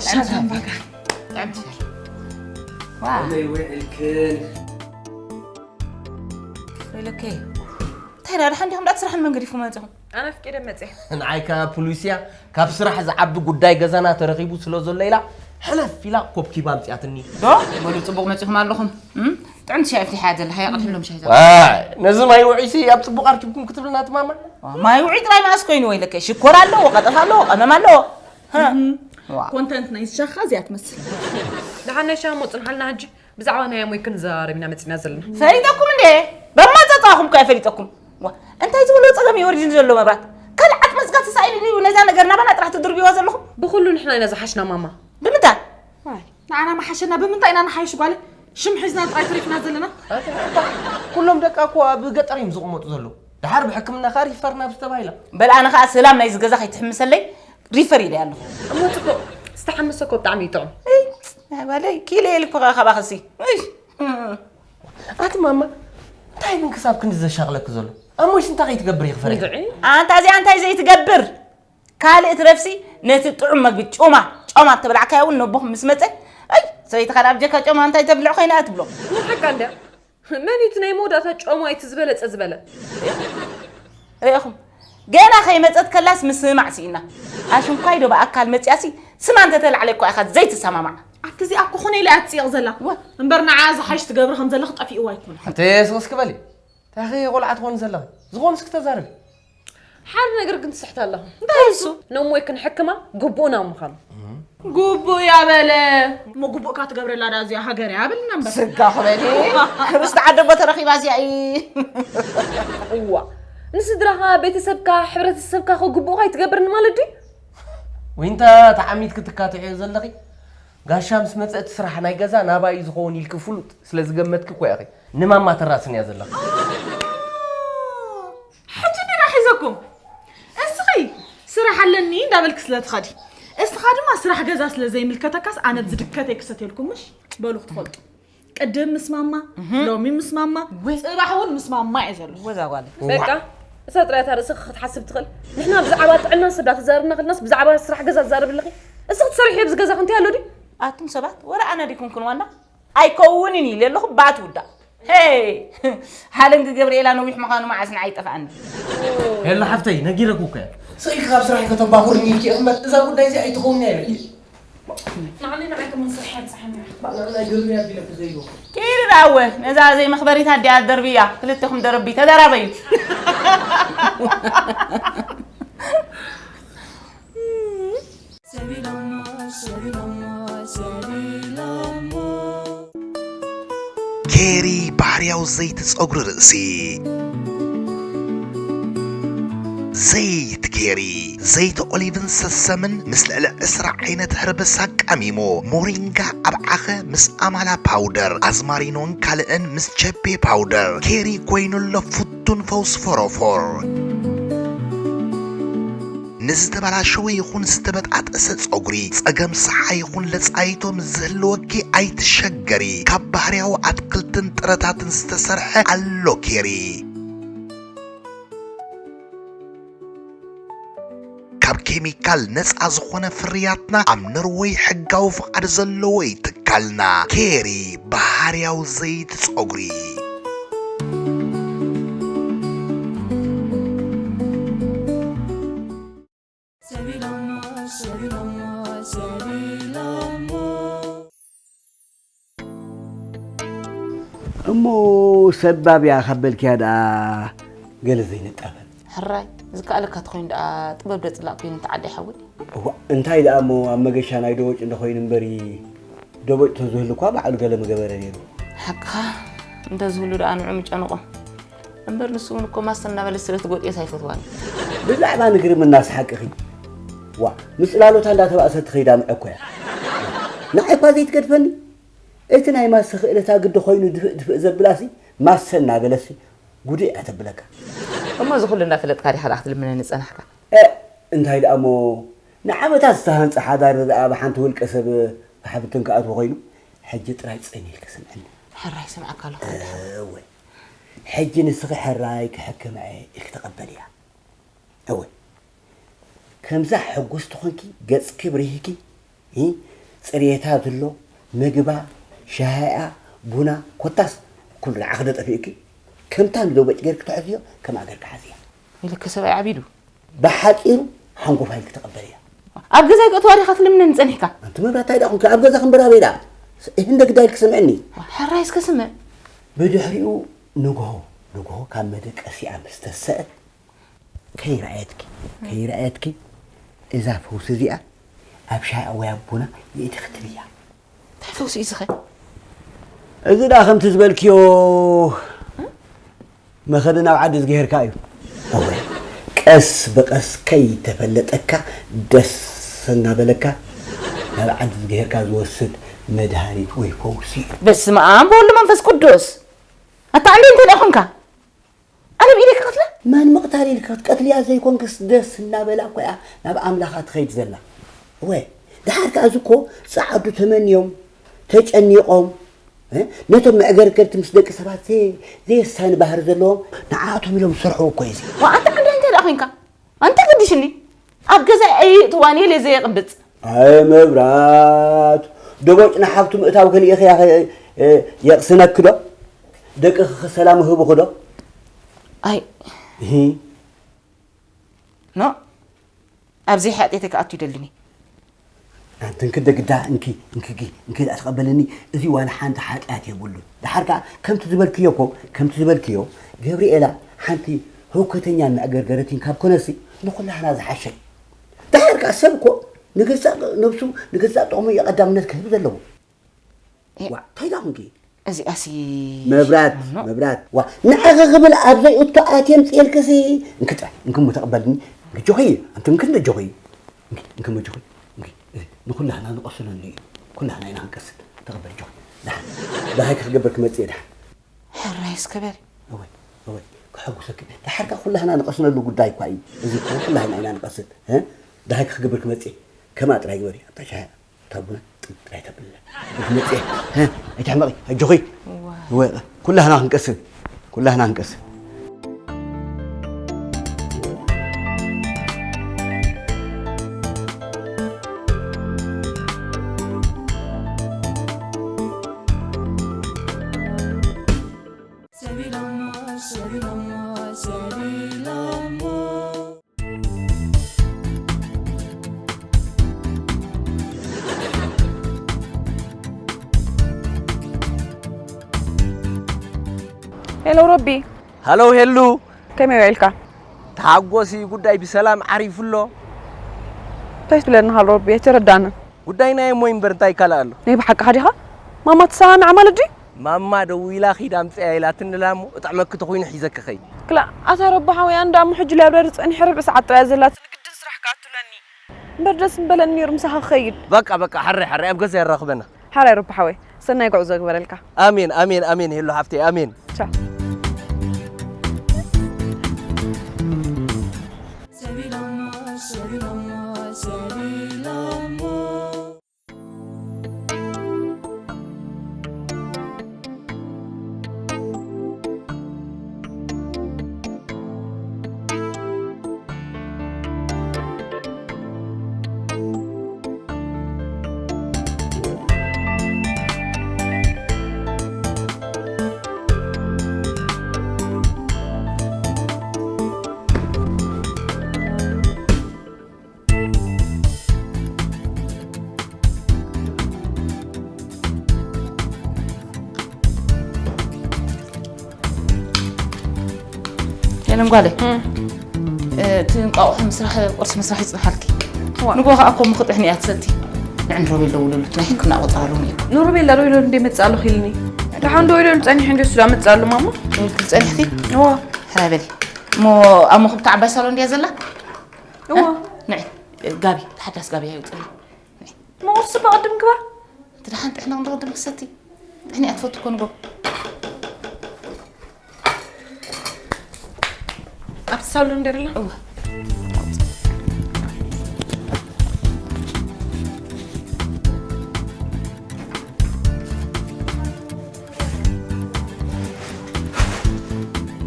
ሻምባጋ ጥዕምቲ ሻሂ። ዋው። ከመይ ውዒልክን? ወይለከ እንታይ ደኣ ደሓን ዲኹም? ደኣ እቲ ስራሕ መን ገዲፍኩም መጺኹም? ኣነ ኣፍቂደ መጽየ። ንዓይ ከኣ ፖሊስያ ካብ ስራሕ ዝዓቢ ጉዳይ ገዛና ተረኺቡ ስለ ዘሎ ኢላ ሕለፍ ኢላ ኮብኪባ ኣምጺኣትኒ። ዶ? በሉ ጽቡቕ መጺኹም ኣለኹም። እም? ጥዕምቲ ሻሂ ኣፍሊሓ እያ ዘላ። ሃያ ቅድሕሎም ሻሂ ዘላ። ዋይ፣ ነዚ ማይ ውዒሲ ኣብ ጽቡቕ ኣርኪብኩም ክትብልና ትማማ? ዋ፣ ማይ ውዒ ጥራይ መኣስ ኮይኑ ወይለከ? ሽኮር ኣለዎ፣ ቀጠፍ ኣለዎ፣ ቀመም ኣለዎ። ኮንተንት ናይ ሻኻ እዚኣ ትመስል። ደሓን ናይ ሻሞ ጽንሓልና ሕጂ ብዛዕባ ናይ ኣሞይ ክንዛረብ ኢና መጺና ዘለና። ፈሊጠኩም እንዴ? በማጻጻኹም እኮ ፈሊጠኩም። ዋ፣ እንታይ ዝበሎ ጸገም ይወርድን ዘሎ መብራት? ካልዓት መጽጋት ተሳኢሉ ድዩ ነዛ ነገር ናባና ጥራሕ ትድርብዋ ዘለኹም? ብኹሉ ንሕና ኢና ዝሓሽና ማማ። ብምንታይ? ንዓና መሓሸና ብምንታይ ኢና ንሓይሽ ጓለ? ሽም ሒዝና ጥራይ ተሪፍና ዘለና። ኩሎም ደቃ እኮ ኣብ ገጠር እዮም ዝቕመጡ ዘለዉ። ደሓር ብሕክምና ከኣ ሪፈር ናብ ዝተባሂላ። በል ኣነ ከኣ ሰላም ናይዚ ገዛ ከይትሕምሰለይ ሪፈር ኢለ ኣለኹ። እሞ ጽቡቕ ዝተሓመሰ እኮ ብጣዕሚ እዩ ጥዑም። እይ ናይ ጓለይ ኪኢለ እየ ኢልኩ ከኣ ካባኽሲ። እይ እም። ኣቲ ማማ እንታይ ግን ክሳብ ክንዲ ዘሻቕለኪ ዘሎ? ኣሞይስ እንታይ ከይትገብር እዩ ክፈሪሕ? ንድዒ ኣንታ እዚኣ እንታይ ዘይትገብር? ካልእ ትረፍሲ ነቲ ጥዑም መግቢ ጮማ ጮማ ተበላዕካዮ እውን ነቦኹም ምስ መጸ፣ ኣይ ሰበይትኻ ኣብ ጀካ ጮማ እንታይ ተብልዕ ኮይና ትብሎ። ንሓቃ እንድያ። መን እዩ እቲ ናይ መወዳእታ ጮማ እቲ ዝበለጸ ዝበለ? ርኢኹም ገና ከይመጸት ከላስ ምስምማዕ ስኢና። ኣሽንኳይ ዶ ብኣካል መጽያሲ ስማ እንተተላዕለ እኳ ኢኻ ዘይትሰማማዕ። ኣቲ እዚኣ እኮ ኮነ ኢላ እያ ትጽይቕ ዘላ። እምበር ንዓ ዝሓይሽ ትገብሪ ከም ዘለኺ ጠፊእዋ ኣይኮነን። ሓብተየ ስቕ እስኪ በሊ። እንታይ ኢኺ ቆልዓ ትኾኒ ዘለኺ? ዝኾንስ ክተዛርቢ። ሓደ ነገር ግን ትስሕት ኣለኻ። እንታይ እሱ? ነሞይ ክንሕክማ ግቡእና ምዃኑ። ግቡእ እያ በለ። እሞ ግቡእካ ትገብረላ ዳ እዚኣ ሃገር እያ በልና እምበር። ስጋ ክበል። ርስቲ ዓደ እቦ ተረኺባ እዚኣ እይ። እዋ ንስድራኻ ቤተሰብካ ሕብረተሰብካ ከ ግቡእካ ኣይትገብርን ማለት ድዩ? ዊንታ ተዓሚት ክትካትዕዮ ዘለኺ ጋሻ ምስ መፀ እቲ ስራሕ ናይ ገዛ ናባይ እዩ ዝኸውን ኢልኪ ፍሉጥ ስለ ዝገመትኪ እኮ ኢኺ ንማማ ተራስንያ ዘለኺ። ሕጂ እንዲና ሒዘኩም። እስኺ ስራሕ ኣለኒ እንዳበልክ ስለ ትኸዲ፣ እስኻ ድማ ስራሕ ገዛ ስለ ዘይምልከተካስ ኣነ ዝድከተይ ክሰትየልኩም ምሽ በሉ ክትፈልጡ። ቅድም ምስ ማማ፣ ሎሚ ምስ ማማ፣ ጽባሕ እውን ምስ ማማ እየ ዘሎ። ወዛ ጓል። በቃ እሳ ጥራይ እታ ርእስኺ ክትሓስብ ትኽእል። ንሕና ብዛዕባ ጥዕና ስድራ ትዛርብና ከለናስ ብዛዕባ ስራሕ ገዛ ትዛረቢ ኣለኺ። እስኺ ትሰርሕዮ ኣብዚ ገዛኺ እንታይ ኣሎ ድዩ? ኣቱም ሰባት ወላ ኣነ ዲኩም ክንዋና ኣይከውንን ኢለ ኣለኹ ባት ውዳእ። ሄይ! ሓለንጊ ገብርኤላ ነዊሕ ምዃኑ መዓስ ንዓይ ጠፍኣኒ። ሄላ ሓፍተይ ነጊረኩ እኮ። ስኢልካ ካብ ስራሕ ከተባኹርኒ ኢልኪ እምበር እዛ ጉዳይ እዚኣ ኣይትኸውን እያ ኢለኪ። ንዓኒ ንዓይ ከማን ስራሕ የብፅሓኒ። ባዕላ ናይ ግርም እያ ቢለኪ ዘይዶ። ኪዲ ዳወ ነዛ ዘይ መኽበሪት ኣዲኣ ደርብያ ክልተኹም ደረቢ ተደራበዩ። ኬሪ ባህርያዊ ዘይቲ ጸጉሪ ርእሲ። ዘይት ኬሪ፣ ዘይቲ ኦሊቭን ሰሰምን ምስ ልዕሊ ዕስራ ዓይነት ህርብስ ኣቃሚሙ፣ ሞሪንጋ ኣብ ዓኸ ምስ ኣማላ ፓውደር፣ ኣዝማሪኖን ካልእን ምስ ቸፔ ፓውደር፣ ኬሪ ኮይኑ ኣሎ ፍቱን ፈውሲ ፎሮፎር። ንዝተበላሸወ ይኹን ዝተበጣጠሰ ጸጉሪ፣ ጸገም ሰሓ ይኹን ለጻይቶ ምስ ዝህልወኪ ኣይትሸገሪ። ካብ ባህርያዊ ኣትክልትን ጥረታትን ዝተሰርሐ ኣሎ ኬሪ። ካብ ኬሚካል ነጻ ዝኾነ ፍርያትና ኣብ ኖርወይ ሕጋዊ ፍቓድ ዘለዎ እዩ ትካልና። ኬሪ ባህርያዊ ዘይቲ ጸጉሪ። እሞ ሰባብ እያ ካብ በልክያ ደኣ ገለ ዘይንጣበብ። ሕራይ ዝከኣለካ ተኾይኑ ደኣ ጥበብ ደጽላእ ኮይኑ ተዓዲ ሓውኒ። እዋ እንታይ ደኣ እሞ ኣብ መገሻ ናይ ደቦጭ እንተኾይኑ እምበሪ ደቦጭ ተዝህሉ እኳ ባዕሉ ገለ ምገበረ ነይሩ። ሓቅኻ እንተዝህሉ ደኣ ንዑ ምጨንቖ። እምበር ንሱ እውን እኮ ማስተር እናበለስ ስለ ትጎጥዮስ ኣይፈትዋን እዩ። ብዛዕባ ንግርም እናስሓቅኺ ዋ ምጽላሎታ እንዳተባእሰት ትኸይድ ኣምዐ እኮ እያ። ንዓይ እኳ ዘይትገድፈኒ እቲ ናይ ማሰ ክእለታ ግዲ ኮይኑ ድፍእ ድፍእ ዘብላሲ ማሰ እናበለሲ ጉድእ እያ ተብለካ። እሞ እዚ ኩሉ እንዳፈለጥካ ዲኻ ደኣ ክትልምነኒ ጸናሕካ? እ እንታይ ደኣ እሞ ንዓመታት ዝተሃንጸ ሓዳር ደኣ ብሓንቲ ውልቀ ሰብ ብሓብትን ክኣትዎ ኮይኑ ሕጂ ጥራይ ጽን ኢልኪ ስምዕኒ። ሕራይ ስምዓካ ኣለኹ። እወ ሕጂ ንስኺ ሕራይ ክሕክም እየ ኢልኪ ተቐበልያ። እወ ከምዛ ሕጉስቲ ኾንኪ ገጽኪ ብሪሂኪ እ ጽርየታ ዝሎ ምግባ ሻሂኣ ቡና ኮታስ ኩሉ ንዓኺ ዶ ጠፊኡኪ ከምታ ንደቦጭ ጌርኪ ትሕዝዮ ከምኣ ጌርኪ ሓዝያ። ኢልኪ ሰብኣይ ዓቢዱ። ብሓጺሩ ሓንጎፋይ ክትቕበል እያ። ኣብ ገዛይ ከእትዋ ዲኻ ትልምነኒ ጸኒሕካ? ኣንቲ መብራት እንታይ ደኣ ኾንኪ ኣብ ገዛ ክንበራ ቤዳ ህንደ ግዳይ ክሰምዐኒ። ሕራይ እስከ ስምዕ። ብድሕሪኡ ንግሆ ንግሆ ካብ መደቀሲኣ ምስ ተሰአት ከይረኣየትኪ ከይረኣየትኪ እዛ ፈውሲ እዚኣ ኣብ ሻሂ ወይ ኣብ ቡና ይእቲ ክትብያ። እንታይ ፈውሲ እዩ ዝኸ? እዚ ደኣ ከምቲ ዝበልክዮ መኸዲ ናብ ዓዲ ዝገሄርካ እዩ። እወ፣ ቀስ ብቐስ ከይተፈለጠካ ደስ እናበለካ ናብ ዓዲ ዝገሄርካ ዝወስድ መድሃኒት ወይ ፈውሲ እዩ። በስመ ኣብ ወወልድ መንፈስ ቅዱስ። ኣታ ዓንዲ እንታይ ደኣ ኾንካ? ኣነ ብኢደይ ክቐትላ? መን ምቕታል ኢልካ ክትቀትልያ ዘይኮንክስ ደስ እናበላ እኮ እያ ናብ ኣምላኻ ትኸይድ ዘላ። እወ፣ ደሓር ከኣ እዚ እኮ ጸዓዱ ተመንዮም ተጨኒቖም ነቶም መዕገርገርቲ ምስ ደቂ ሰባት ዘየሳኒ ባህሪ ዘለዎም ንዓኣቶም ኢሎም ዝሰርሕዎ እኮ እዩ። ኣንታ ዓንዳይ እንታይ ደኣ ኮይንካ? ኣንታ ገዲሽኒ። ኣብ ገዛ ኣይእትዋን ኢለ ዘየቕብጽ። ኣይ መብራት፣ ደቦጭ ንሓብቱ ምእታው ከሊእኺ ያኸ የቕስነኪ ዶ? ደቅኺ ሰላም ይህብኺ ዶ? ኣይ እሂ። ኖ፣ ኣብዚ ሓጢኣተይ ክኣቱ ይደልኒ። ኣንቲ እንክደ ግዳ እንኪ እንክጊ እንኪ ደኣ ተቐበልኒ። እዚ ዋላ ሓንቲ ሓጢኣት የብሉን። ደሓር ከኣ ከምቲ ዝበልክዮ እኮ፣ ከምቲ ዝበልክዮ ገብርኤላ ሓንቲ ህውከተኛን መዕገርገረቲን ካብ ኮነሲ ንኹላህና ዝሓሸ። ደሓር ከኣ ሰብ እኮ ንገዛእ ነብሱ ንገዛእ ጥቕሙ እዩ ቀዳምነት ክህብ ዘለዎ። ዋ እንታይ ዳኹንኪ? እዚኣሲ መብራት ኖ። መብራት ዋ ንዓኺ ክብል ኣብ ዘይእቱ ኣትየ ምፅኤልክሲ። እንክጠ እንክሙ ተቐበልኒ። እንክጆኺ ኣንቲ እንክንደ ጆኺ እንክሙ ጆኺ። ንኹላህና ንቐስነሉ እዩ። ኩላህና ኢና ክንቀስን። ተቐበል ጆኺ። ደሓን ደሃይ ክትገብር ክመፅእ እየ ደሓን። ሕራይ እስከ በል። እወይ እወይ ክሐጉሰኪ። ደሓርካ ኩላህና ንቐስነሉ ጉዳይ እኳ እዩ። እዚ እኮ ኩላህና ኢና ንቐስን። እ? ደሃይ ክትገብር ክመጽእ። ከምኣ ጥራይ ግበሪ። ኣብታ ሻሂ ኣብታ ቡና ጥብ ጥራይ ተብለ። ክትመጽእ። እ? ኣይትሕመቒ። ኣጆኺ። እወ። እወ። ኩላህና ክንቀስን። ኩላህና ክንቀስን። ሰቢሎሞ፣ ሰቢሎሞ፣ ሰቢሎሞ። ሄሎ ሮቢ። ሃሎ ሄሉ። ከመይ ውዒልካ? ተሓጎሲ ጉዳይ ብሰላም ዓሪፉ ኣሎ። እንታይ ትብለኒ ሃሎ ሮቢ? ኣይተረዳንን። ጉዳይ ናይ እሞይ እምበር እንታይ ይካላእ ኣሎ? ናይ ብሓቅኻ ዲኻ? ማማ ትሰማምዓ ማለት ድዩ? ማማ ደዊላ ኺድ ኣምፅያ ኢላትኒ ኣላ እሞ እጥዕመኪ ተኾይኑ ሒዘኪ ኸይድ። ክላ ኣታ ረቢ ሓወይ ኣነ ደኣ እሞ ሕጂ ላይብረሪ ፀኒሐ ርብዒ ሰዓት ጥራይ እያ ዘላትኒ ግድን ስራሕ ክኣቱ ኣለኒ። እምበር ደስ ምበለኒ ነይሩ ምሳኻ ክኸይድ። በቃ በቃ ሓራይ ሓራይ ኣብ ገዛ የራኽበና። ሓራይ ረቢ ሓወይ ሰናይ ጉዕዞ ይግበረልካ። ኣሜን ኣሜን ኣሜን ሄሉ ሓፍተይ ኣሜን። ቻው። ሰቢሎሞ ሰቢሎሞ ሰቢሎሞ። ሄለን ጓለይ፣ እም። እቲ እንቋቑሖ ምስራሕ፣ ቁርሲ ምስራሕ ይጽንሓልኪ። እዋ። ንግሆ ከኣ እኮ እሞ ክጥሕኒ እያ ትሰቲ። ንዕን ሮቤል ደውለሉ፣ ናይ ሕክምና ቆጸራ ሎሚ እዩ። ንሮቤል ዶ ደውለሉ እንደ መጽእ ኣለኹ ኢልኒ። ደሓን ዶ ኢሉ ጸኒሑ እንደ እሱ ዳ መጽእ ኣሎ ማማ? ደውልክሉ ጸኒሕኪ? እዋ። ሕራይ በሊ። እሞ ኣብ መኹብታ ዓባይ ሳሎን ድያ ዘላ? እዋ። ንዒ፣ ጋቢ፣ ተሓዳስ ጋቢ እያ ይውጽእ። እሞ ቁርሲ በቐድም ግባ። እቲ ደሓን ጥሕኒ ክንዲ ቅድም ክሰቲ። ጥሕኒ እያ ትፈቱ እኮ ንጎ። ኣብቲ ሳሎን ደርላ? እወ።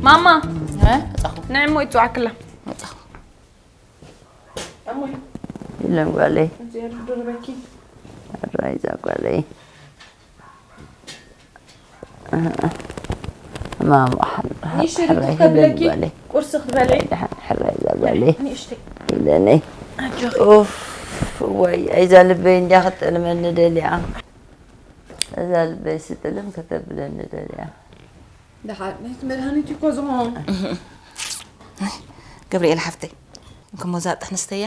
ማማ። እ? መጻኹ። ንዕሞ ይጽዋዕክላ። መጻኹ። ኣሞይ፣ የለን ጓለይ። እግዚኣብሔር ይደርበኪ። ሕራይ እዛ ጓለይ። ማማ፣ ሕራይ፣ ንእሽተይ ሕራይ፣ ከብለኪ፣ የለን ጓለይ። ቁርሲ ክትበልዒ። ደሓን፣ ሕራይ እዛ ጓለይ። ንእሽተይ። የለነይ። ኣጆኺ። ኡፍ፣ ወይ፣ ኣይዛ ልበይ እንድያ ክትጥልመኒ ደልያ። እዛ ልበይ ስጥልም ከተብለኒ ደልያ። ደሓን፣ ናይቲ መድሃኒት እኮ ዝኾን። ገብርኤል ሓፍተይ፣ እንክሞ እዛ ጥሕኒ ስተያ።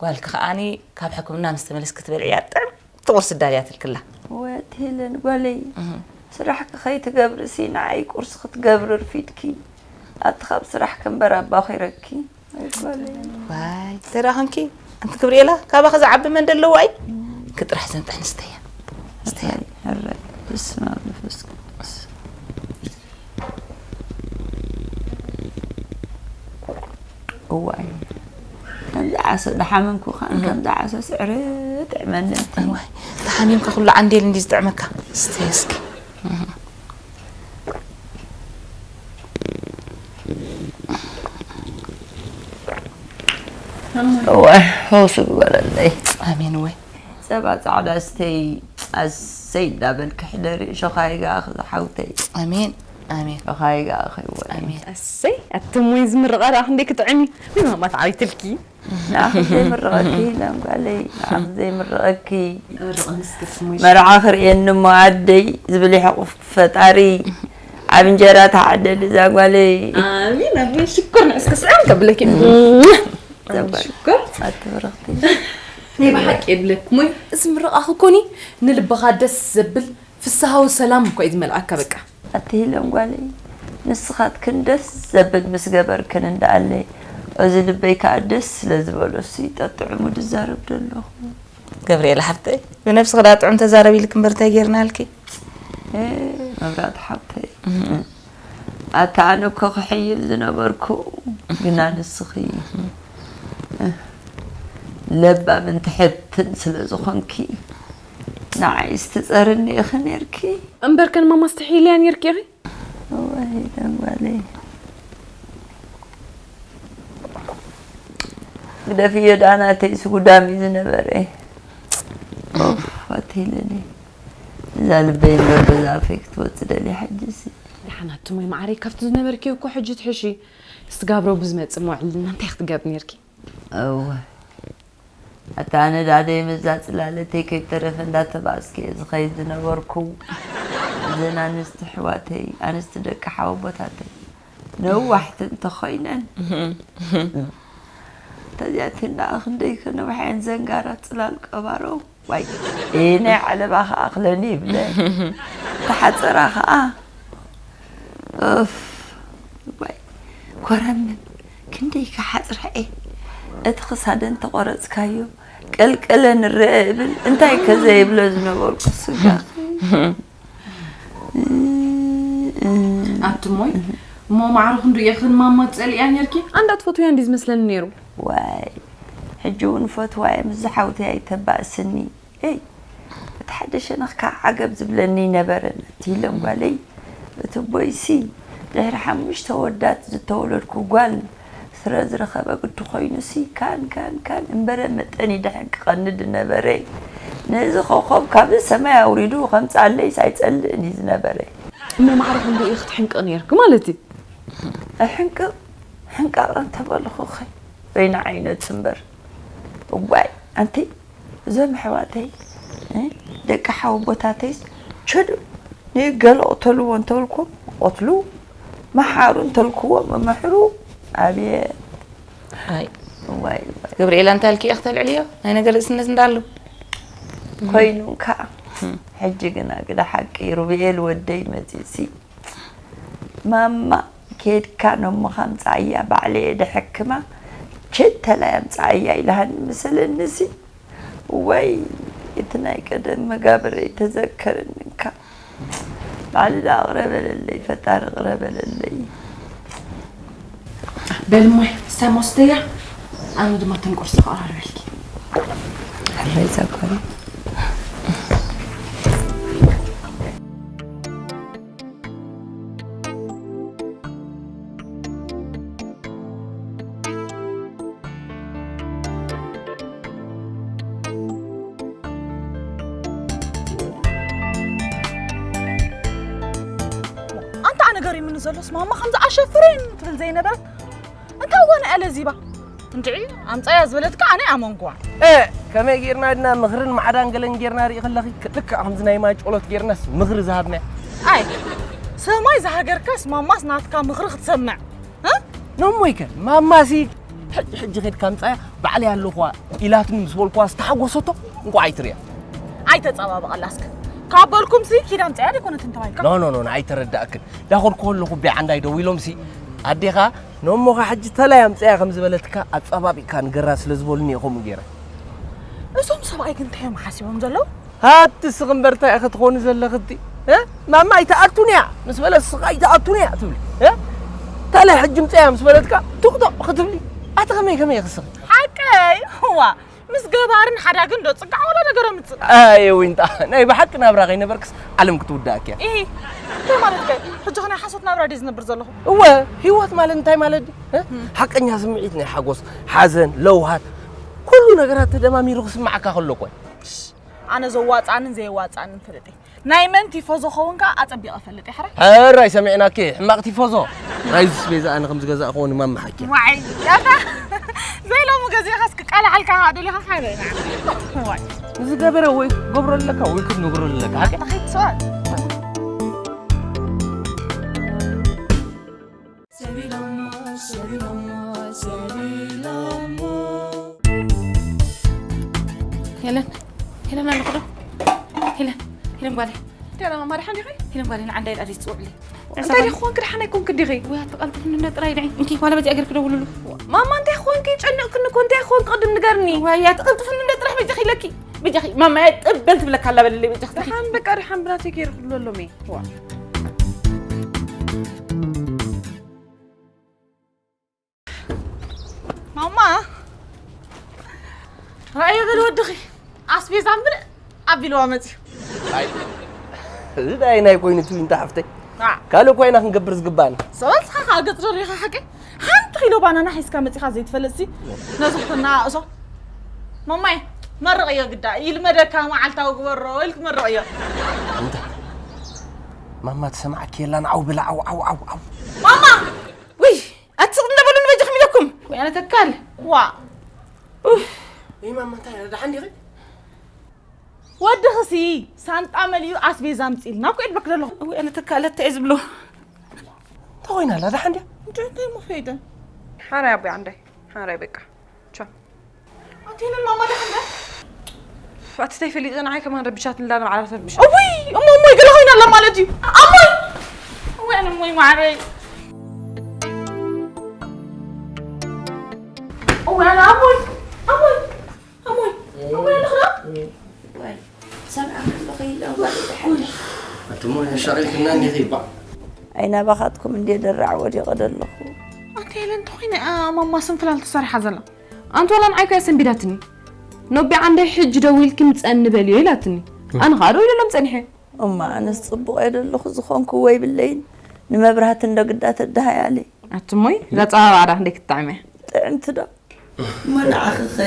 ጓልኪ ከኣኒ ካብ ሕክምና ምስ ተመለስኪ ክትበልዕያ ጥዕምቲ ቁርሲ ኣዳልያትልክላ። ወት ሄለን ጓለይ፣ እህ። ስራሕኪ ከይትገብርሲ ንዓይ ቁርሲ ክትገብሪ ርፊድኪ። ኣቲ ካብ ስራሕኪ እምበር ኣባኺረኪ። ኣይ ጓለይ። ዋይ፣ ተራኽንኪ። ኣንቲ ገብርኤላ፣ ካባኺ ዝዓቢ መን ደለዎ ኣይ? ክጥራሕ ዘንጥሕ ንስተያ። ስተያ። ሕራይ፣ ሕራይ። በስመ ኣብ መንፈስ ቅዱስ። እዋይ። ከምዚ ዓሶ፣ ደሓመምኩ ኸኣ፣ እህ። ከምዚ ዓሶ ስዕረ ጥዕመኒ ኣቲ። እዋይ፣ ተሓሚምካ ኩሉ ዓንዴል እንዲ ዝጥዕመካ። ስተያ እስኪ። እህ። እወ፣ ሕውስ ግበረለይ። ኣሜን። ወይ ጸባ ጻዕዳ ስተይ፣ ኣሰይ እንዳበልኪ ሕደሪ። ሸኻ ይግኣኺ ዝሓውተይ። ኣሜን፣ ኣሜን። ሸኻ ይግኣኺ ወይ። ኣሜን። ኣሰይ፣ ኣቲ እሞይ ዝምርቓ ደኣ ክንደይ ክጥዕም እዩ። ወይ ማማ ተዓዊትልኪ። ንኣኺ ዘይምርቐኪ ኢለን ጓለይ፣ ንኣኺ ዘይምርቐኪ። መርዓ ክርእየኒ እሞ ኣደይ ዝብል ይሕቑፍ ፈጣሪ። ዓብ እንጀራ ተዓደሊ እዛ ጓለይ። ኣሜን፣ ኣሜን። ሽኮር ንዕስኪ ስዕም ከብለኪ። እዛ ጓል ሽኮር። ኣቲ ብርኽቲ። ናይ ብሓቂ የብለኩም ወይ? እዚ ምርቓ ክኮኒ ንልብኻ ደስ ዘብል ፍስሃዊ ሰላም እኮ እዩ ዝመልኣካ በቃ። ኣቲ ሂለን ጓለይ፣ ንስኻትክን ደስ ዘብል ምስ ገበርክን እንዳኣለ፣ እዚ ልበይ ከኣ ደስ ስለ ዝበሎሲ ጠጥዕሙ ድዛረብ ደለኹ። ገብርኤል ሓፍተይ፣ ብነብስኺ ደኣ ጥዑም ተዛረቢ ኢልኪ እምበር እንታይ ጌርናልኪ? ኤ፣ መብራት ሓብተይ። ኣታ ኣነ እኮ ክሕይል ዝነበርኩ፣ ግና ንስኺ ለባምን ትሕትን ስለ ዝኾንኪ፣ ንዓይስ ትጸርኒ ኢኺ ኔርኪ። እምበር ከን ማማስ ትሕይልያ ኔርኪ ኢኺ? እወ፣ ሄለን ጓለይ። ግደፍዮ ደኣ ናተይስ ጉዳም እዩ ዝነበረ። ኦፍ፣ ኣተይለኒ። እዛ ልበይ እምበር በዛ ኣፈይ ክትወጽእ ደልያ ሕጂሲ። ደሓን ኣቲ እሞይ መዓረይ፣ ካብቲ ዝነበርክዮ እኮ ሕጂ ትሕሺ። ስጋብ ረቡዕ ዝመጽእ መውዕልና እንታይ ክትገብሪ ኔርኪ? እወ። ኣታ ኣነ ደኣ ደይ መዛ ጽላለተይ ከይተረፈ እንዳተባእስኩ እየ ዝኸይድ ዝነበርኩ። እዘን ኣንስቲ ኣሕዋተይ፣ ኣንስቲ ደቂ ሓወቦታተይ ነዋሕቲ እንተኾይነን፣ ተዚኣተን ደኣ ክንደይ ከነውሓየን ዘንጋራት ጽላል ቀባሮ። ዋይ፣ ኤ፣ ናይ ዓለባ ኸኣ ኣኽለኒ ይብለ። ተሓጸራ ኸኣ። ኡፍ፣ ዋይ፣ ኮረምም ክንደይ ክሓጽራ እየ። እቲ ክሳደን ተቖረጽካዮ፣ ቀልቀለን ርአ እብል፣ እንታይ ከ ዘይብለ ዝነበርኩ ስጋ። ኣቲ እሞይ፣ እሞ ማዕረ ክንዱ እየ ክን ማማ ትጸልእያ ኔርኪ? ኣንዳ ትፈትውያ እንዲ ዝመስለኒ ነይሩ። ዋይ፣ ሕጂ እውን ፈትዋ እየ፣ ምስ ዝሓውተይ ኣይተባእስኒ። ኤይ፣ እቲ ሓደ ሸነኽ ከዓ ዓገብ ዝብለኒ ኣይነበረን። ኣቲ ሂለን ጓለይ፣ እቲ ኣቦይሲ ድሕሪ ሓሙሽተ ወዳት ዝተወለድኩ ጓል ስረ ዝረኸበ ግዲ ኮይኑሲ፣ ካን፣ ካን፣ ካን እምበረ መጠን ይደሕንቅቐኒ ድነበረ። ነዚ ኮኾብ ካብዚ ሰማይ ኣውሪዱ ከምጽኣለይስ ኣይጸልእን እዩ ዝነበረ። እሞ ማዕረ ክንዱ ኢኺ ክትሕንቅቕ ኔርኪ ማለት እዩ? ኣሕንቅቕ፣ ሕንቃቕ እንተበልኹኸ በይና ዓይነት እምበር። እዋይ፣ ኣንቲ እዞም ኣሕዋተይ፣ እ፣ ደቂ ሓወቦታተይስ ቸዱ ንገለ ቅተልዎ እንተልኩም ይቐትሉ፣ መሓሩ እንተልክዎም ይምሕሩ። ኣብየት። ኣይ። እዋይ፣ እዋይ። ገብርኤላ እንታይ ኢልኪ ኢኺ ተልዕልዮ? ናይ ነገር ርእስነት እንዳሉ። ኮይኑ እንካ። ሕጂ ግና ግደ ሓቂ ሩብኤል ወደይ መጺእሲ። ማማ ኬድካ ነሞኻ ኣምጽኣያ ባዕለየ ድሕክማ ቸተላይ ኣምጽኣያ ኢልሃኒ መሰለኒሲ። ወይ እቲ ናይ ቀደም መጋብረይ ተዘከረኒ እንካ። ባዕሊ ደኣ ቅረ በለለይ፣ ፈጣሪ ቅረ በለለይ። በል እሞይ፣ ስታይ ሞስተያ፣ ኣነ ድማ ተን ቁርሲ ከቐራርበልኪ። ሕራይ ዛጓል። ኣንታ ኣነ ገሪሙኒ ዘሎስ ማማ ከምዚ ኣሸፍሬን ትብል ዘይነበረት እንታይ እዋን እያ ለዚባ? እንድዒ ኣምጻያ ዝበለትካ ኣነ ኣመንኩዋ። እ፣ ከመይ ጌርና ድና ምኽርን ማዕዳን ገለን ጌርና ርኢ ከለኺ፣ ልክዕ ከምዚ ናይ ማይ ጨሎት ጌርናስ ምኽሪ ዝሃብናያ። ኣይ፣ ሰማይ ዝሃገርካስ ማማስ ናትካ ምኽሪ ክትሰምዕ። እ? ነሞይከ ማማሲ ሕጂ ሕጂ ኸድካ ኣምጻያ ባዕለይ ኣለኹዋ ኢላትኒ ምስ በልኩዋ ዝተሓጎሰቶ እንቋዕ ኣይትርእያ። ኣይተጸባብቐላ እስከ። ካብ በልኩምሲ ኪድ ኣምጻያ ደይኮነትን ተባሂልካ? ኖ፣ ኖ፣ ኖ፣ ኖ፣ ኣይተረዳእክን። ዳኸድኩ ከለኹ ቢዓ እንዳይ ደዊሎምሲ ኣዴኻ ነሞኻ ሕጂ ተላይ ኣምጻያ ከም ዝበለትካ ኣጸባቢቕካ ንገራ ስለ ዝበሉኒ እየ ከምኡ ገይረ። እዞም ሰብኣይ ግን እንታይ እዮም ሓሲቦም ዘለዉ? ሃቲ እስኺ እምበር እንታይ ኢኺ ትኾኒ ዘለኺ እቲ? እ? ማማ ኣይትኣቱን እያ ምስ በለት እስኺ ኣይትኣቱን እያ ትብሊ። እ? ተላይ ሕጂ ምጻያ ምስ በለትካ ቱቕጡቕ ክትብሊ። ኣቲ ከመይ ከመይ ኢኺ እስኺ? ሓቀይ? እዋ፣ ምስ ገባርን ሓዳግን ዶ ጽጋዕ ወላ ነገር ኣምጽእ? ኣየ ዊንታ፣ ናይ ብሓቂ ናብራ ከይነበርክስ ዓለም ክትውዳእክ እያ። ኢሂ፣ እንታይ ማለት ከ? ሕጂ ኸ ናይ ሓሶት ናብራ ድየ ዝነብር ዘለኹ? እወ፣ ህይወት ማለት እንታይ ማለት ድዩ? እ? ሓቀኛ ስምዒት ናይ ሓጎስ፣ ሓዘን፣ ለውሃት፣ ኩሉ ነገራት ተደማሚሩ ክስማዓካ ከሎ እኮ እዩ። ኣነ ዘዋጽኣንን ዘየዋጽኣንን ፈለጠ። ናይ መን ቲፎዞ ኸውን ከኣ ኣጸቢቐ እፈልጥ እየ፣ ሕራይ? ሕራይ ሰሚዕናኪ፣ ሕማቕ ቲፎዞ። ራይዝ ኣስቤዛ ኣነ ከም ዝገዛእክዎ ንማማ ሓኪያ። ዋይ፣ ያታ። ዘይሎሙ ገዚእኻስ ክቃላዓልካ ደሊኻ ሓደ። ዋይ። ንዝገበረ ወይ ክትገብሮ ኣለካ ወይ ክትነግሮ ኣለካ። ሓቂ? ኣታ ኸይትስዋል። ሰቢሎሞ፣ ሰቢሎሞ፣ ሰቢሎሞ። ሄለን፣ ሄለን ኣለኹ ዶ? ሄለን፣ ሄለን ጓለይ። እንታይ ደኣ ማማ፣ ደሓን ዲኺ? ሄለን ጓለይ፣ ንዓንዳይ ዳኣ ትጽውዕሊ። እንታይ ዲኺ ኮንክ፣ ደሓን ኣይኮንክ ዲኺ? ወይ ኣትቀልጥፍኒ እንደ ጥራይ ድዒ። እንኪ ዋላ በዚኣ ጌርኪ ደውልሉ። ማማ፣ እንታይ ኮንኪ? ጨኒቕክኒ እኮ፣ እንታይ ኮንክ? ቅድም ንገርኒ። ወይ ኣትቀልጥፍኒ እንደ ጥራሕ በጃኺ ኢለኪ። በጃኺ ማማ፣ ጥብ በል ትብለካ ኣላ፣ በልለይ በጃኺ። ደሓን በቃ፣ ደሓን ብናተይ ገይረ ክብሎ ኣሎሚ። ዋ። ማማ፣ ረኣዮ በል ወድኺ፣ ኣስቤዛ ምልእ ኣቢልዋ መጽዩ። ኣይ፣ እዚ ዳይ ናይ ኮይኑ ትዊንታ ሓፍተይ። አ። ካልእ እኳ ኢና ክንገብር ዝግባእና። ሰበልካ ከኣ ገጽ ደሪኻ ሓቂ? ሓንቲ ኪሎ ባናና ሒዝካ መጺኻ ዘይትፈልጥሲ፣ ነዚ ክተናኣእሶ። ማማይ፣ መርቕዮ ግዳ፣ ይልመደካ መዓልታዊ ግበሮ ኢልክ መርቕዮ። እንተ ማማ ትሰማዓኪ የላን፣ ዓው ብላ፣ ዓው፣ ዓው፣ ዓው፣ ዓው። ማማ! ውይ! ኣትስቕ እንደ በሉኒ በጃኹም ኢለኩም። ወይ ኣነ ተካል። ዋ። ኡፍ። ወይ ማማ፣ እንታይ ደሓን ዲኺ? ወድኽሲ ሳንጣ መሊኡ ኣስቤዛ ኣምጺእልና እኮ ይብለክ ዘለኹ። ወይ ኣነ ተካል፣ እንታይ እየ ዝብሎ? እንታይ ኮይና ኣላ? ደሓን ድያ? እንታይ፣ እንታይ እሞ ፈይደ? ሓራይ ኣቦይ ዓንዳይ። ሓራይ በቃ። ቻው። ኣቲ ሄለን ማማ ደሓን ድያ? ኣቲ እንታይ ፈሊጠ፣ ንዓይ ከማን ረብሻት እንዳለ ባዕላ ተረብሻ። እውይ፣ እሞ፣ እሞይ ገለ ኮይና ኣላ ማለት እዩ። ኣሞይ! እውይ፣ ኣነ እሞይ ማዕረይ። እውይ፣ ኣነ ኣሞይ፣ ኣሞይ፣ ኣሞይ፣ ኣሞይ፣ ኣለኹ ዶ? ዋይ፣ ሰብዓ ከለኹ ኢለ እምበር ድሓን። ኣቲ እሞ ሻቒልክና እንዲኺ ባ። ኣይ ናባኻትኩም እንድየ ደራዕ ወዲቐ ዘለኹ። ኣንቲ ሄለን፣ እንተኾይነ፣ ኣ፣ ማማ ስንፍላል ትሰርሓ ዘላ። ኣንቲ ዋላ ንዓይ እኮ እያ ሰንቢዳትኒ። ኖቢ ዓንደይ ሕጂ ደዊልኪ ምጸኒ በልዮ ኢላትኒ። ኣነ ኸኣ ደው ኢለሎም ጸኒሐ። እማ ኣነስ ጽቡቕ እየ ደለኹ፣ ዝኾንክዎ ይብለይን። ንመብራህቲ እንዶ ግዳ ተደሃያለይ። ኣቲ እሞይ፣ እዛ ጸባባ ዳ ክንደይ ክትጥዕም እያ። ጥዕምቲ ዶ? እሞ ንዓኺ ኸ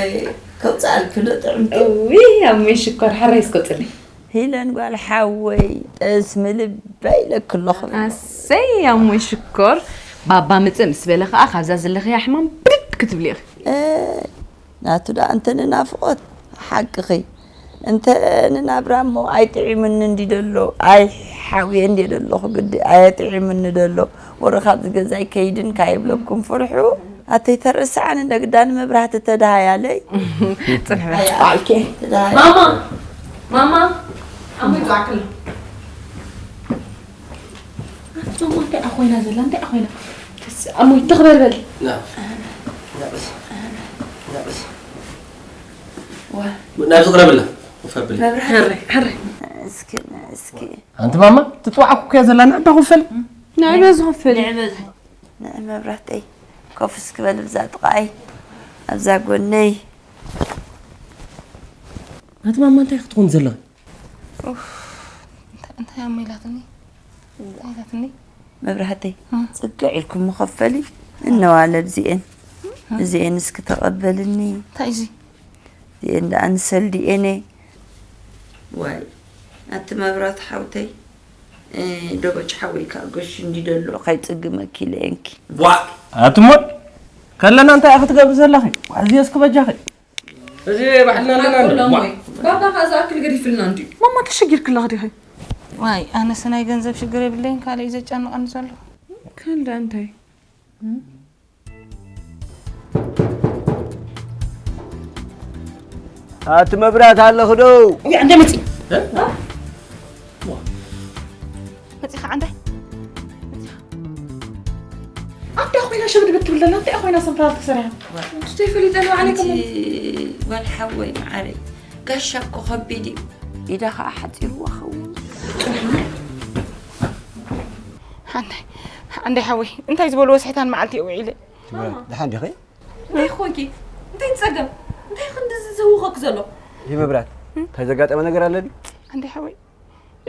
ከውጽኣልኪ ዶ ጥዕምቲ? እውይ፣ ኣሞይ ሽኮር፣ ሕራይ እስከ ውጽለይ። ሂለን ጓል ሓወይ፣ ጠስሚ ልበይ ኢለኪ ኣለኹ። ኣሰይ፣ ኣሞይ ሽኮር፣ ባባ ምጽእ ምስ በለ ኸኣ ካብዛ ዘለኽያ ሕማም ብድድ ክትብሊ ኢኺ። እ፣ ናቱ ደኣ እንተ ንናፍቖት ሓቅኺ፣ እንተ ንናብራ እሞ ኣይጥዒሙኒ እንዲ ደሎ፣ ኣይ ሓውየ እንዲ ደለኹ ግዲ ኣየጥዒሙኒ ደሎ፣ ወረ ካብዚ ገዛይ ከይድን ካይብለኩም ፍርሑ። ኣተይ ተረስዓኒ፣ እንደ ግዳ ንመብራህቲ ተደሃያለይ። ጽንሕ በል። ኣያ፣ ኦኬ። ተደሃያ። ማማ! ማማ! ኣሞይ ይጽዋዕክሎ። ማማ፣ እንታይ ኮይና ዘላ? እንታይ ኮይና? ተስ-፣ ኣሞይ፣ ትኽበር በል። ና። ና በል። ና በል። ዋ። ናብዚ ቅረብላ። ኮፍ ኣብሊ። መብራህቲ። ሕራይ፣ ሕራይ። እስኪ፣ እስኪ። ኣንቲ ማማ፣ ትጽዋዕኩ እኮ እያ ዘላ፣ ንዕባ ኮፍ በል። ንዕባ ዝኸፍል። ንዕባ ዝ-፣ ንዕ መብራህተይ። ኮፍ እስኪ በል ብዛ ጥቓይ። ኣብዛ ጎነይ። ኣንቲ ማማ፣ እንታይ ክትኾን ዘለኺ? ኡፍ፣ እንታይ፣ እንታይ እሞ ኢላትኒ? እንታይ ኢላትኒ? መብራህተይ፣ እ። ጽግዕ ኢልኩም መኸፈሊ እነዋለ እዚኤን። እ። እዚኤን እስኪ ተቐበልኒ። እንታይ እዚ? እዚኤን ደኣ ንሰልዲ እየን። ዋይ፣ ኣቲ መብራት ሓውተይ፣ እ፣ ደበጭ ሓወይ ከኣ ገሹ እንዲ ደሎ ከይጽግመኪ ኢለ እየንኪ። ዋ! ኣቲ እሞ፣ ከለና እንታይ ኢኺ ትገብሪ ዘለኺ? ዋሕዚ እስኪ በጃኺ። እዚ ባሕልና ኣለና እንዶ። ኩሎም ዋ። ወይ። ባባ ከኣ ዝኣክል ገዲፍልና እንድዩ። ማማ ተሸጊርክለኺ ዲኺ? ዋይ፣ ኣነስ ናይ ገንዘብ ሽግር የብለይን፣ ካልእ እዩ ዘጨንቐኒ ዘሎ። ካልእ እንታይ? ኣቲ መብራት ኣለኺ ዶ? ውይ፣ ኣንተ መጺ። እ? መጺኻ ኣንተ። ኣንተ ኮይና ሸብድ ብትብል ዘላ፣ እንታይ ኮይና ሰንፈላል ተሰሪሓ? እንታይ ፈሊጠ ነው ኣነ ኣንቲ ከመን? ጓል ሓወይ መዓረይ፣ ጋሻ እኮ ከቢድ እዩ። ኢዳ ኸዓ ሓፂርዋ ኸውን። ኣንተ፣ ኣንተ ሓወይ፣ እንታይ ዝበልዎ ስሕታን መዓልቲ እየ ውዒለ። ደሓን ዲኺ? እንታይ ኾንኪ? እንታይ ጸገም? እንታይ ክንድዚ ዘውኸክ ዘሎ። ይህ መብራት እንታይ ዘጋጠመ ነገር ኣለ ድዩ? ኣንዴ ሓወይ፣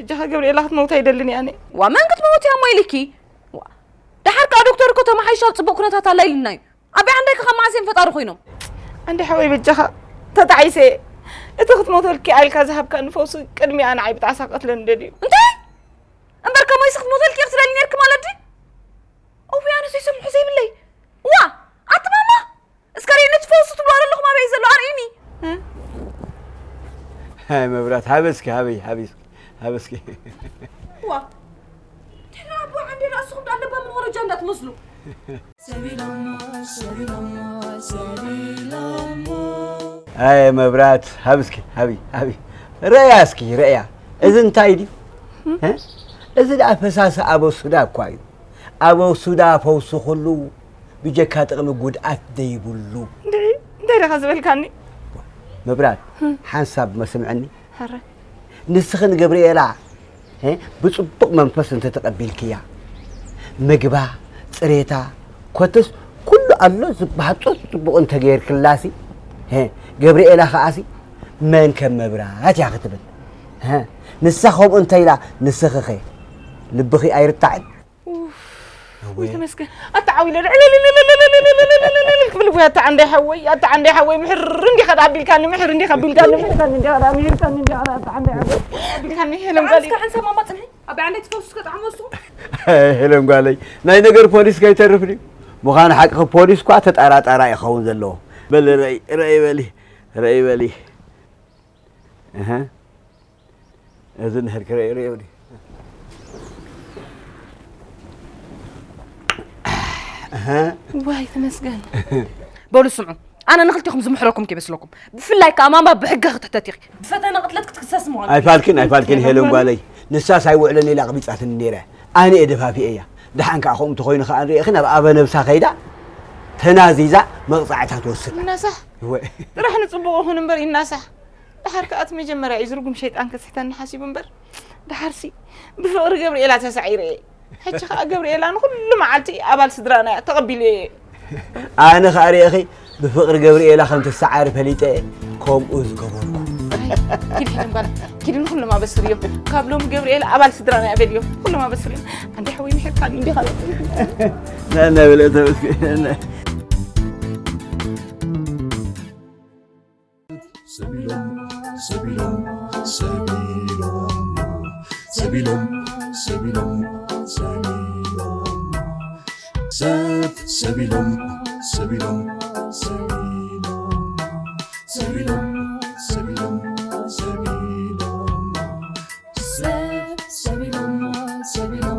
እጃኻ ገብርኤላ ክትመውታ ኣይደልን እየ ኣነ። ዋ መን ክትመውት እያ እሞ ኢልኪ? ዋ፣ ደሓር ከኣ ዶክተር እኮ ተመሓይሻ ኣብ ጽቡቕ ኩነታት ኣላ ኢልና እዩ። ኣበይ ዓንዳይ ከ ካብ መዓስ እዮም ፈጣሪ ኮይኖም? ኣንዴ ሓወይ በጃኻ ተጣዒሰ እየ። እቲ ክትመውተልኪ ኣልካ ዝሃብካኒ ፈውሲ ቅድሚኣ ንዓይ ብጣዕሳ ክቐትለኒ ደልዩ። እንታይ? እምበር ከመይስ ክትመውተልኪ ክትደሊ ነርኪ ማለት ድዩ? እውይ ኣነስ ይሰምዑ ዘይብለይ። ዋ፣ ኣቲ ማማ እስከ ርእይኒ እቲ ፈውሲ ትብሎ ዘለኹም ኣበይ ዘሎ ኣርእይኒ። ሃይ መብራት ሃበስኪ ሃበይ ሃበስኪ ሃበስኪ ዋ፣ ተራ ኣቦ ዓንዴ ራእስኹም ዳ ኣለባ ምን ወረጃ እንዳትመስሉ። ኣየ መብራት ሃብስኪ ሃቢ ሃቢ ረእያ እስኪ ረእያ እዚ እንታይ ድዩ እ? እዚ ደኣ ፈሳሲ ኣበሱዳ እኳ እዩ ኣበሱዳ ፈውሲ ኩሉ ብጀካ ጥቕሚ ጉድኣት ደይብሉ እንታይ ደኻ ዝበልካኒ መብራት ሓንሳብ መስምዐኒ ንስኺ ንገብርኤላ ብፅቡቕ መንፈስ እንተተቐቢልክያ ምግባ፣ ፅሬታ፣ ኮትስ ኩሉ ኣሎ ዝበሃል ፅቡቕ እንተገይርክላሲ ገብርኤላ ከዓሲ መን ከም መብራት እያ ክትብል ንሳ ከምኡ እንተኢላ ንስኺኸ ልብኺ ኣይርታዕን? ወይ ተመስገን ኣታ ዓው ኢለ ክብል ወይ ኣታ ዓንዳይ ሓወይ ኣታ ዓንዳይ ሓወይ ምሕር እንዲኻ ኣቢልካኒ ምሕር እንዲኻ ኣቢልካኒ ምሕር እንዲኻ ኣቢልካኒ ምሕር እንዲኻ ኣታ ዓንዳይ ሓወይ ኣቢልካኒ ሄለን ጓል እስከ ሓንሳብ ማማ ጽንሒ ኣብ ዓንዳይ ትፈውስ እስከ ጣዕሞ እስኩ ሄለን ጓለይ ናይ ነገር ፖሊስ ከይተርፍ ድዩ ምዃኑ ሓቂ ፖሊስ እኳ ተጣራጣራ ይኸውን ዘለዎ በል ረይ ረይ በሊ ረይ በሊ እህ እዚ እንድሕር ክርኢ ርእዮ ድዩ ዋይ ተመስገን በሉ ስምዑ ኣነ ንክልቲኹም ዝምሕረኩም ከይመስለኩም ብፍላይ ከዓ ማማ ብሕጊ ክትሕተት ኢኺ ብፈተነ ቅትለት ክትክሰስ ምዃኑ ኣይፋልክን ኣይፋልክን ሄለን ጓለይ ንሳስ ኣይውዕለን ኢላ ኣቕቢፃትኒ ነይረ ኣነ እየ ደፋፊኤያ ደሓን ከዓ ከምኡ እንተኮይኑ ከዓ ንሪእኺ ናብ ኣበ ነብሳ ከይዳ ተናዚዛ መቕፃዕታ ትወስድ እናሳሕ ጥራሕ ንፅቡቕ ይኹን እምበር ይናሳሕ ደሓር ከኣ እቲ መጀመርያ እዩ ዝርጉም ሸይጣን ከስሕተኒ ሓሲቡ እምበር ደሓርሲ ብፍቕሪ ገብርኤላ ተሳዒረ እየ። ሕጂ ከኣ ገብርኤላ ንኹሉ መዓልቲ ኣባል ስድራና እያ ተቐቢለዮ እየ። ኣነ ከኣ ርእኺ ብፍቕሪ ገብርኤላ ከም ትሰዓሪ ፈሊጠ እየ ከምኡ ዝገበርኩ። ኪዲ ሕጂ እምበኣር ኪዲ ንኹሎም ኣበስርዮም ካብ ሎሚ ገብርኤላ ኣባል ስድራና እያ በልዮም ኩሎም ኣበስርዮም። ኣንዲ ሓወይ ምሒርካኒ እንዲኻ ነነ ብለ ተመስገን። Sebilom, sebilom, sebilom, sebilom, sebilom, sebilom, se, sebilom, sebilom, sebilom.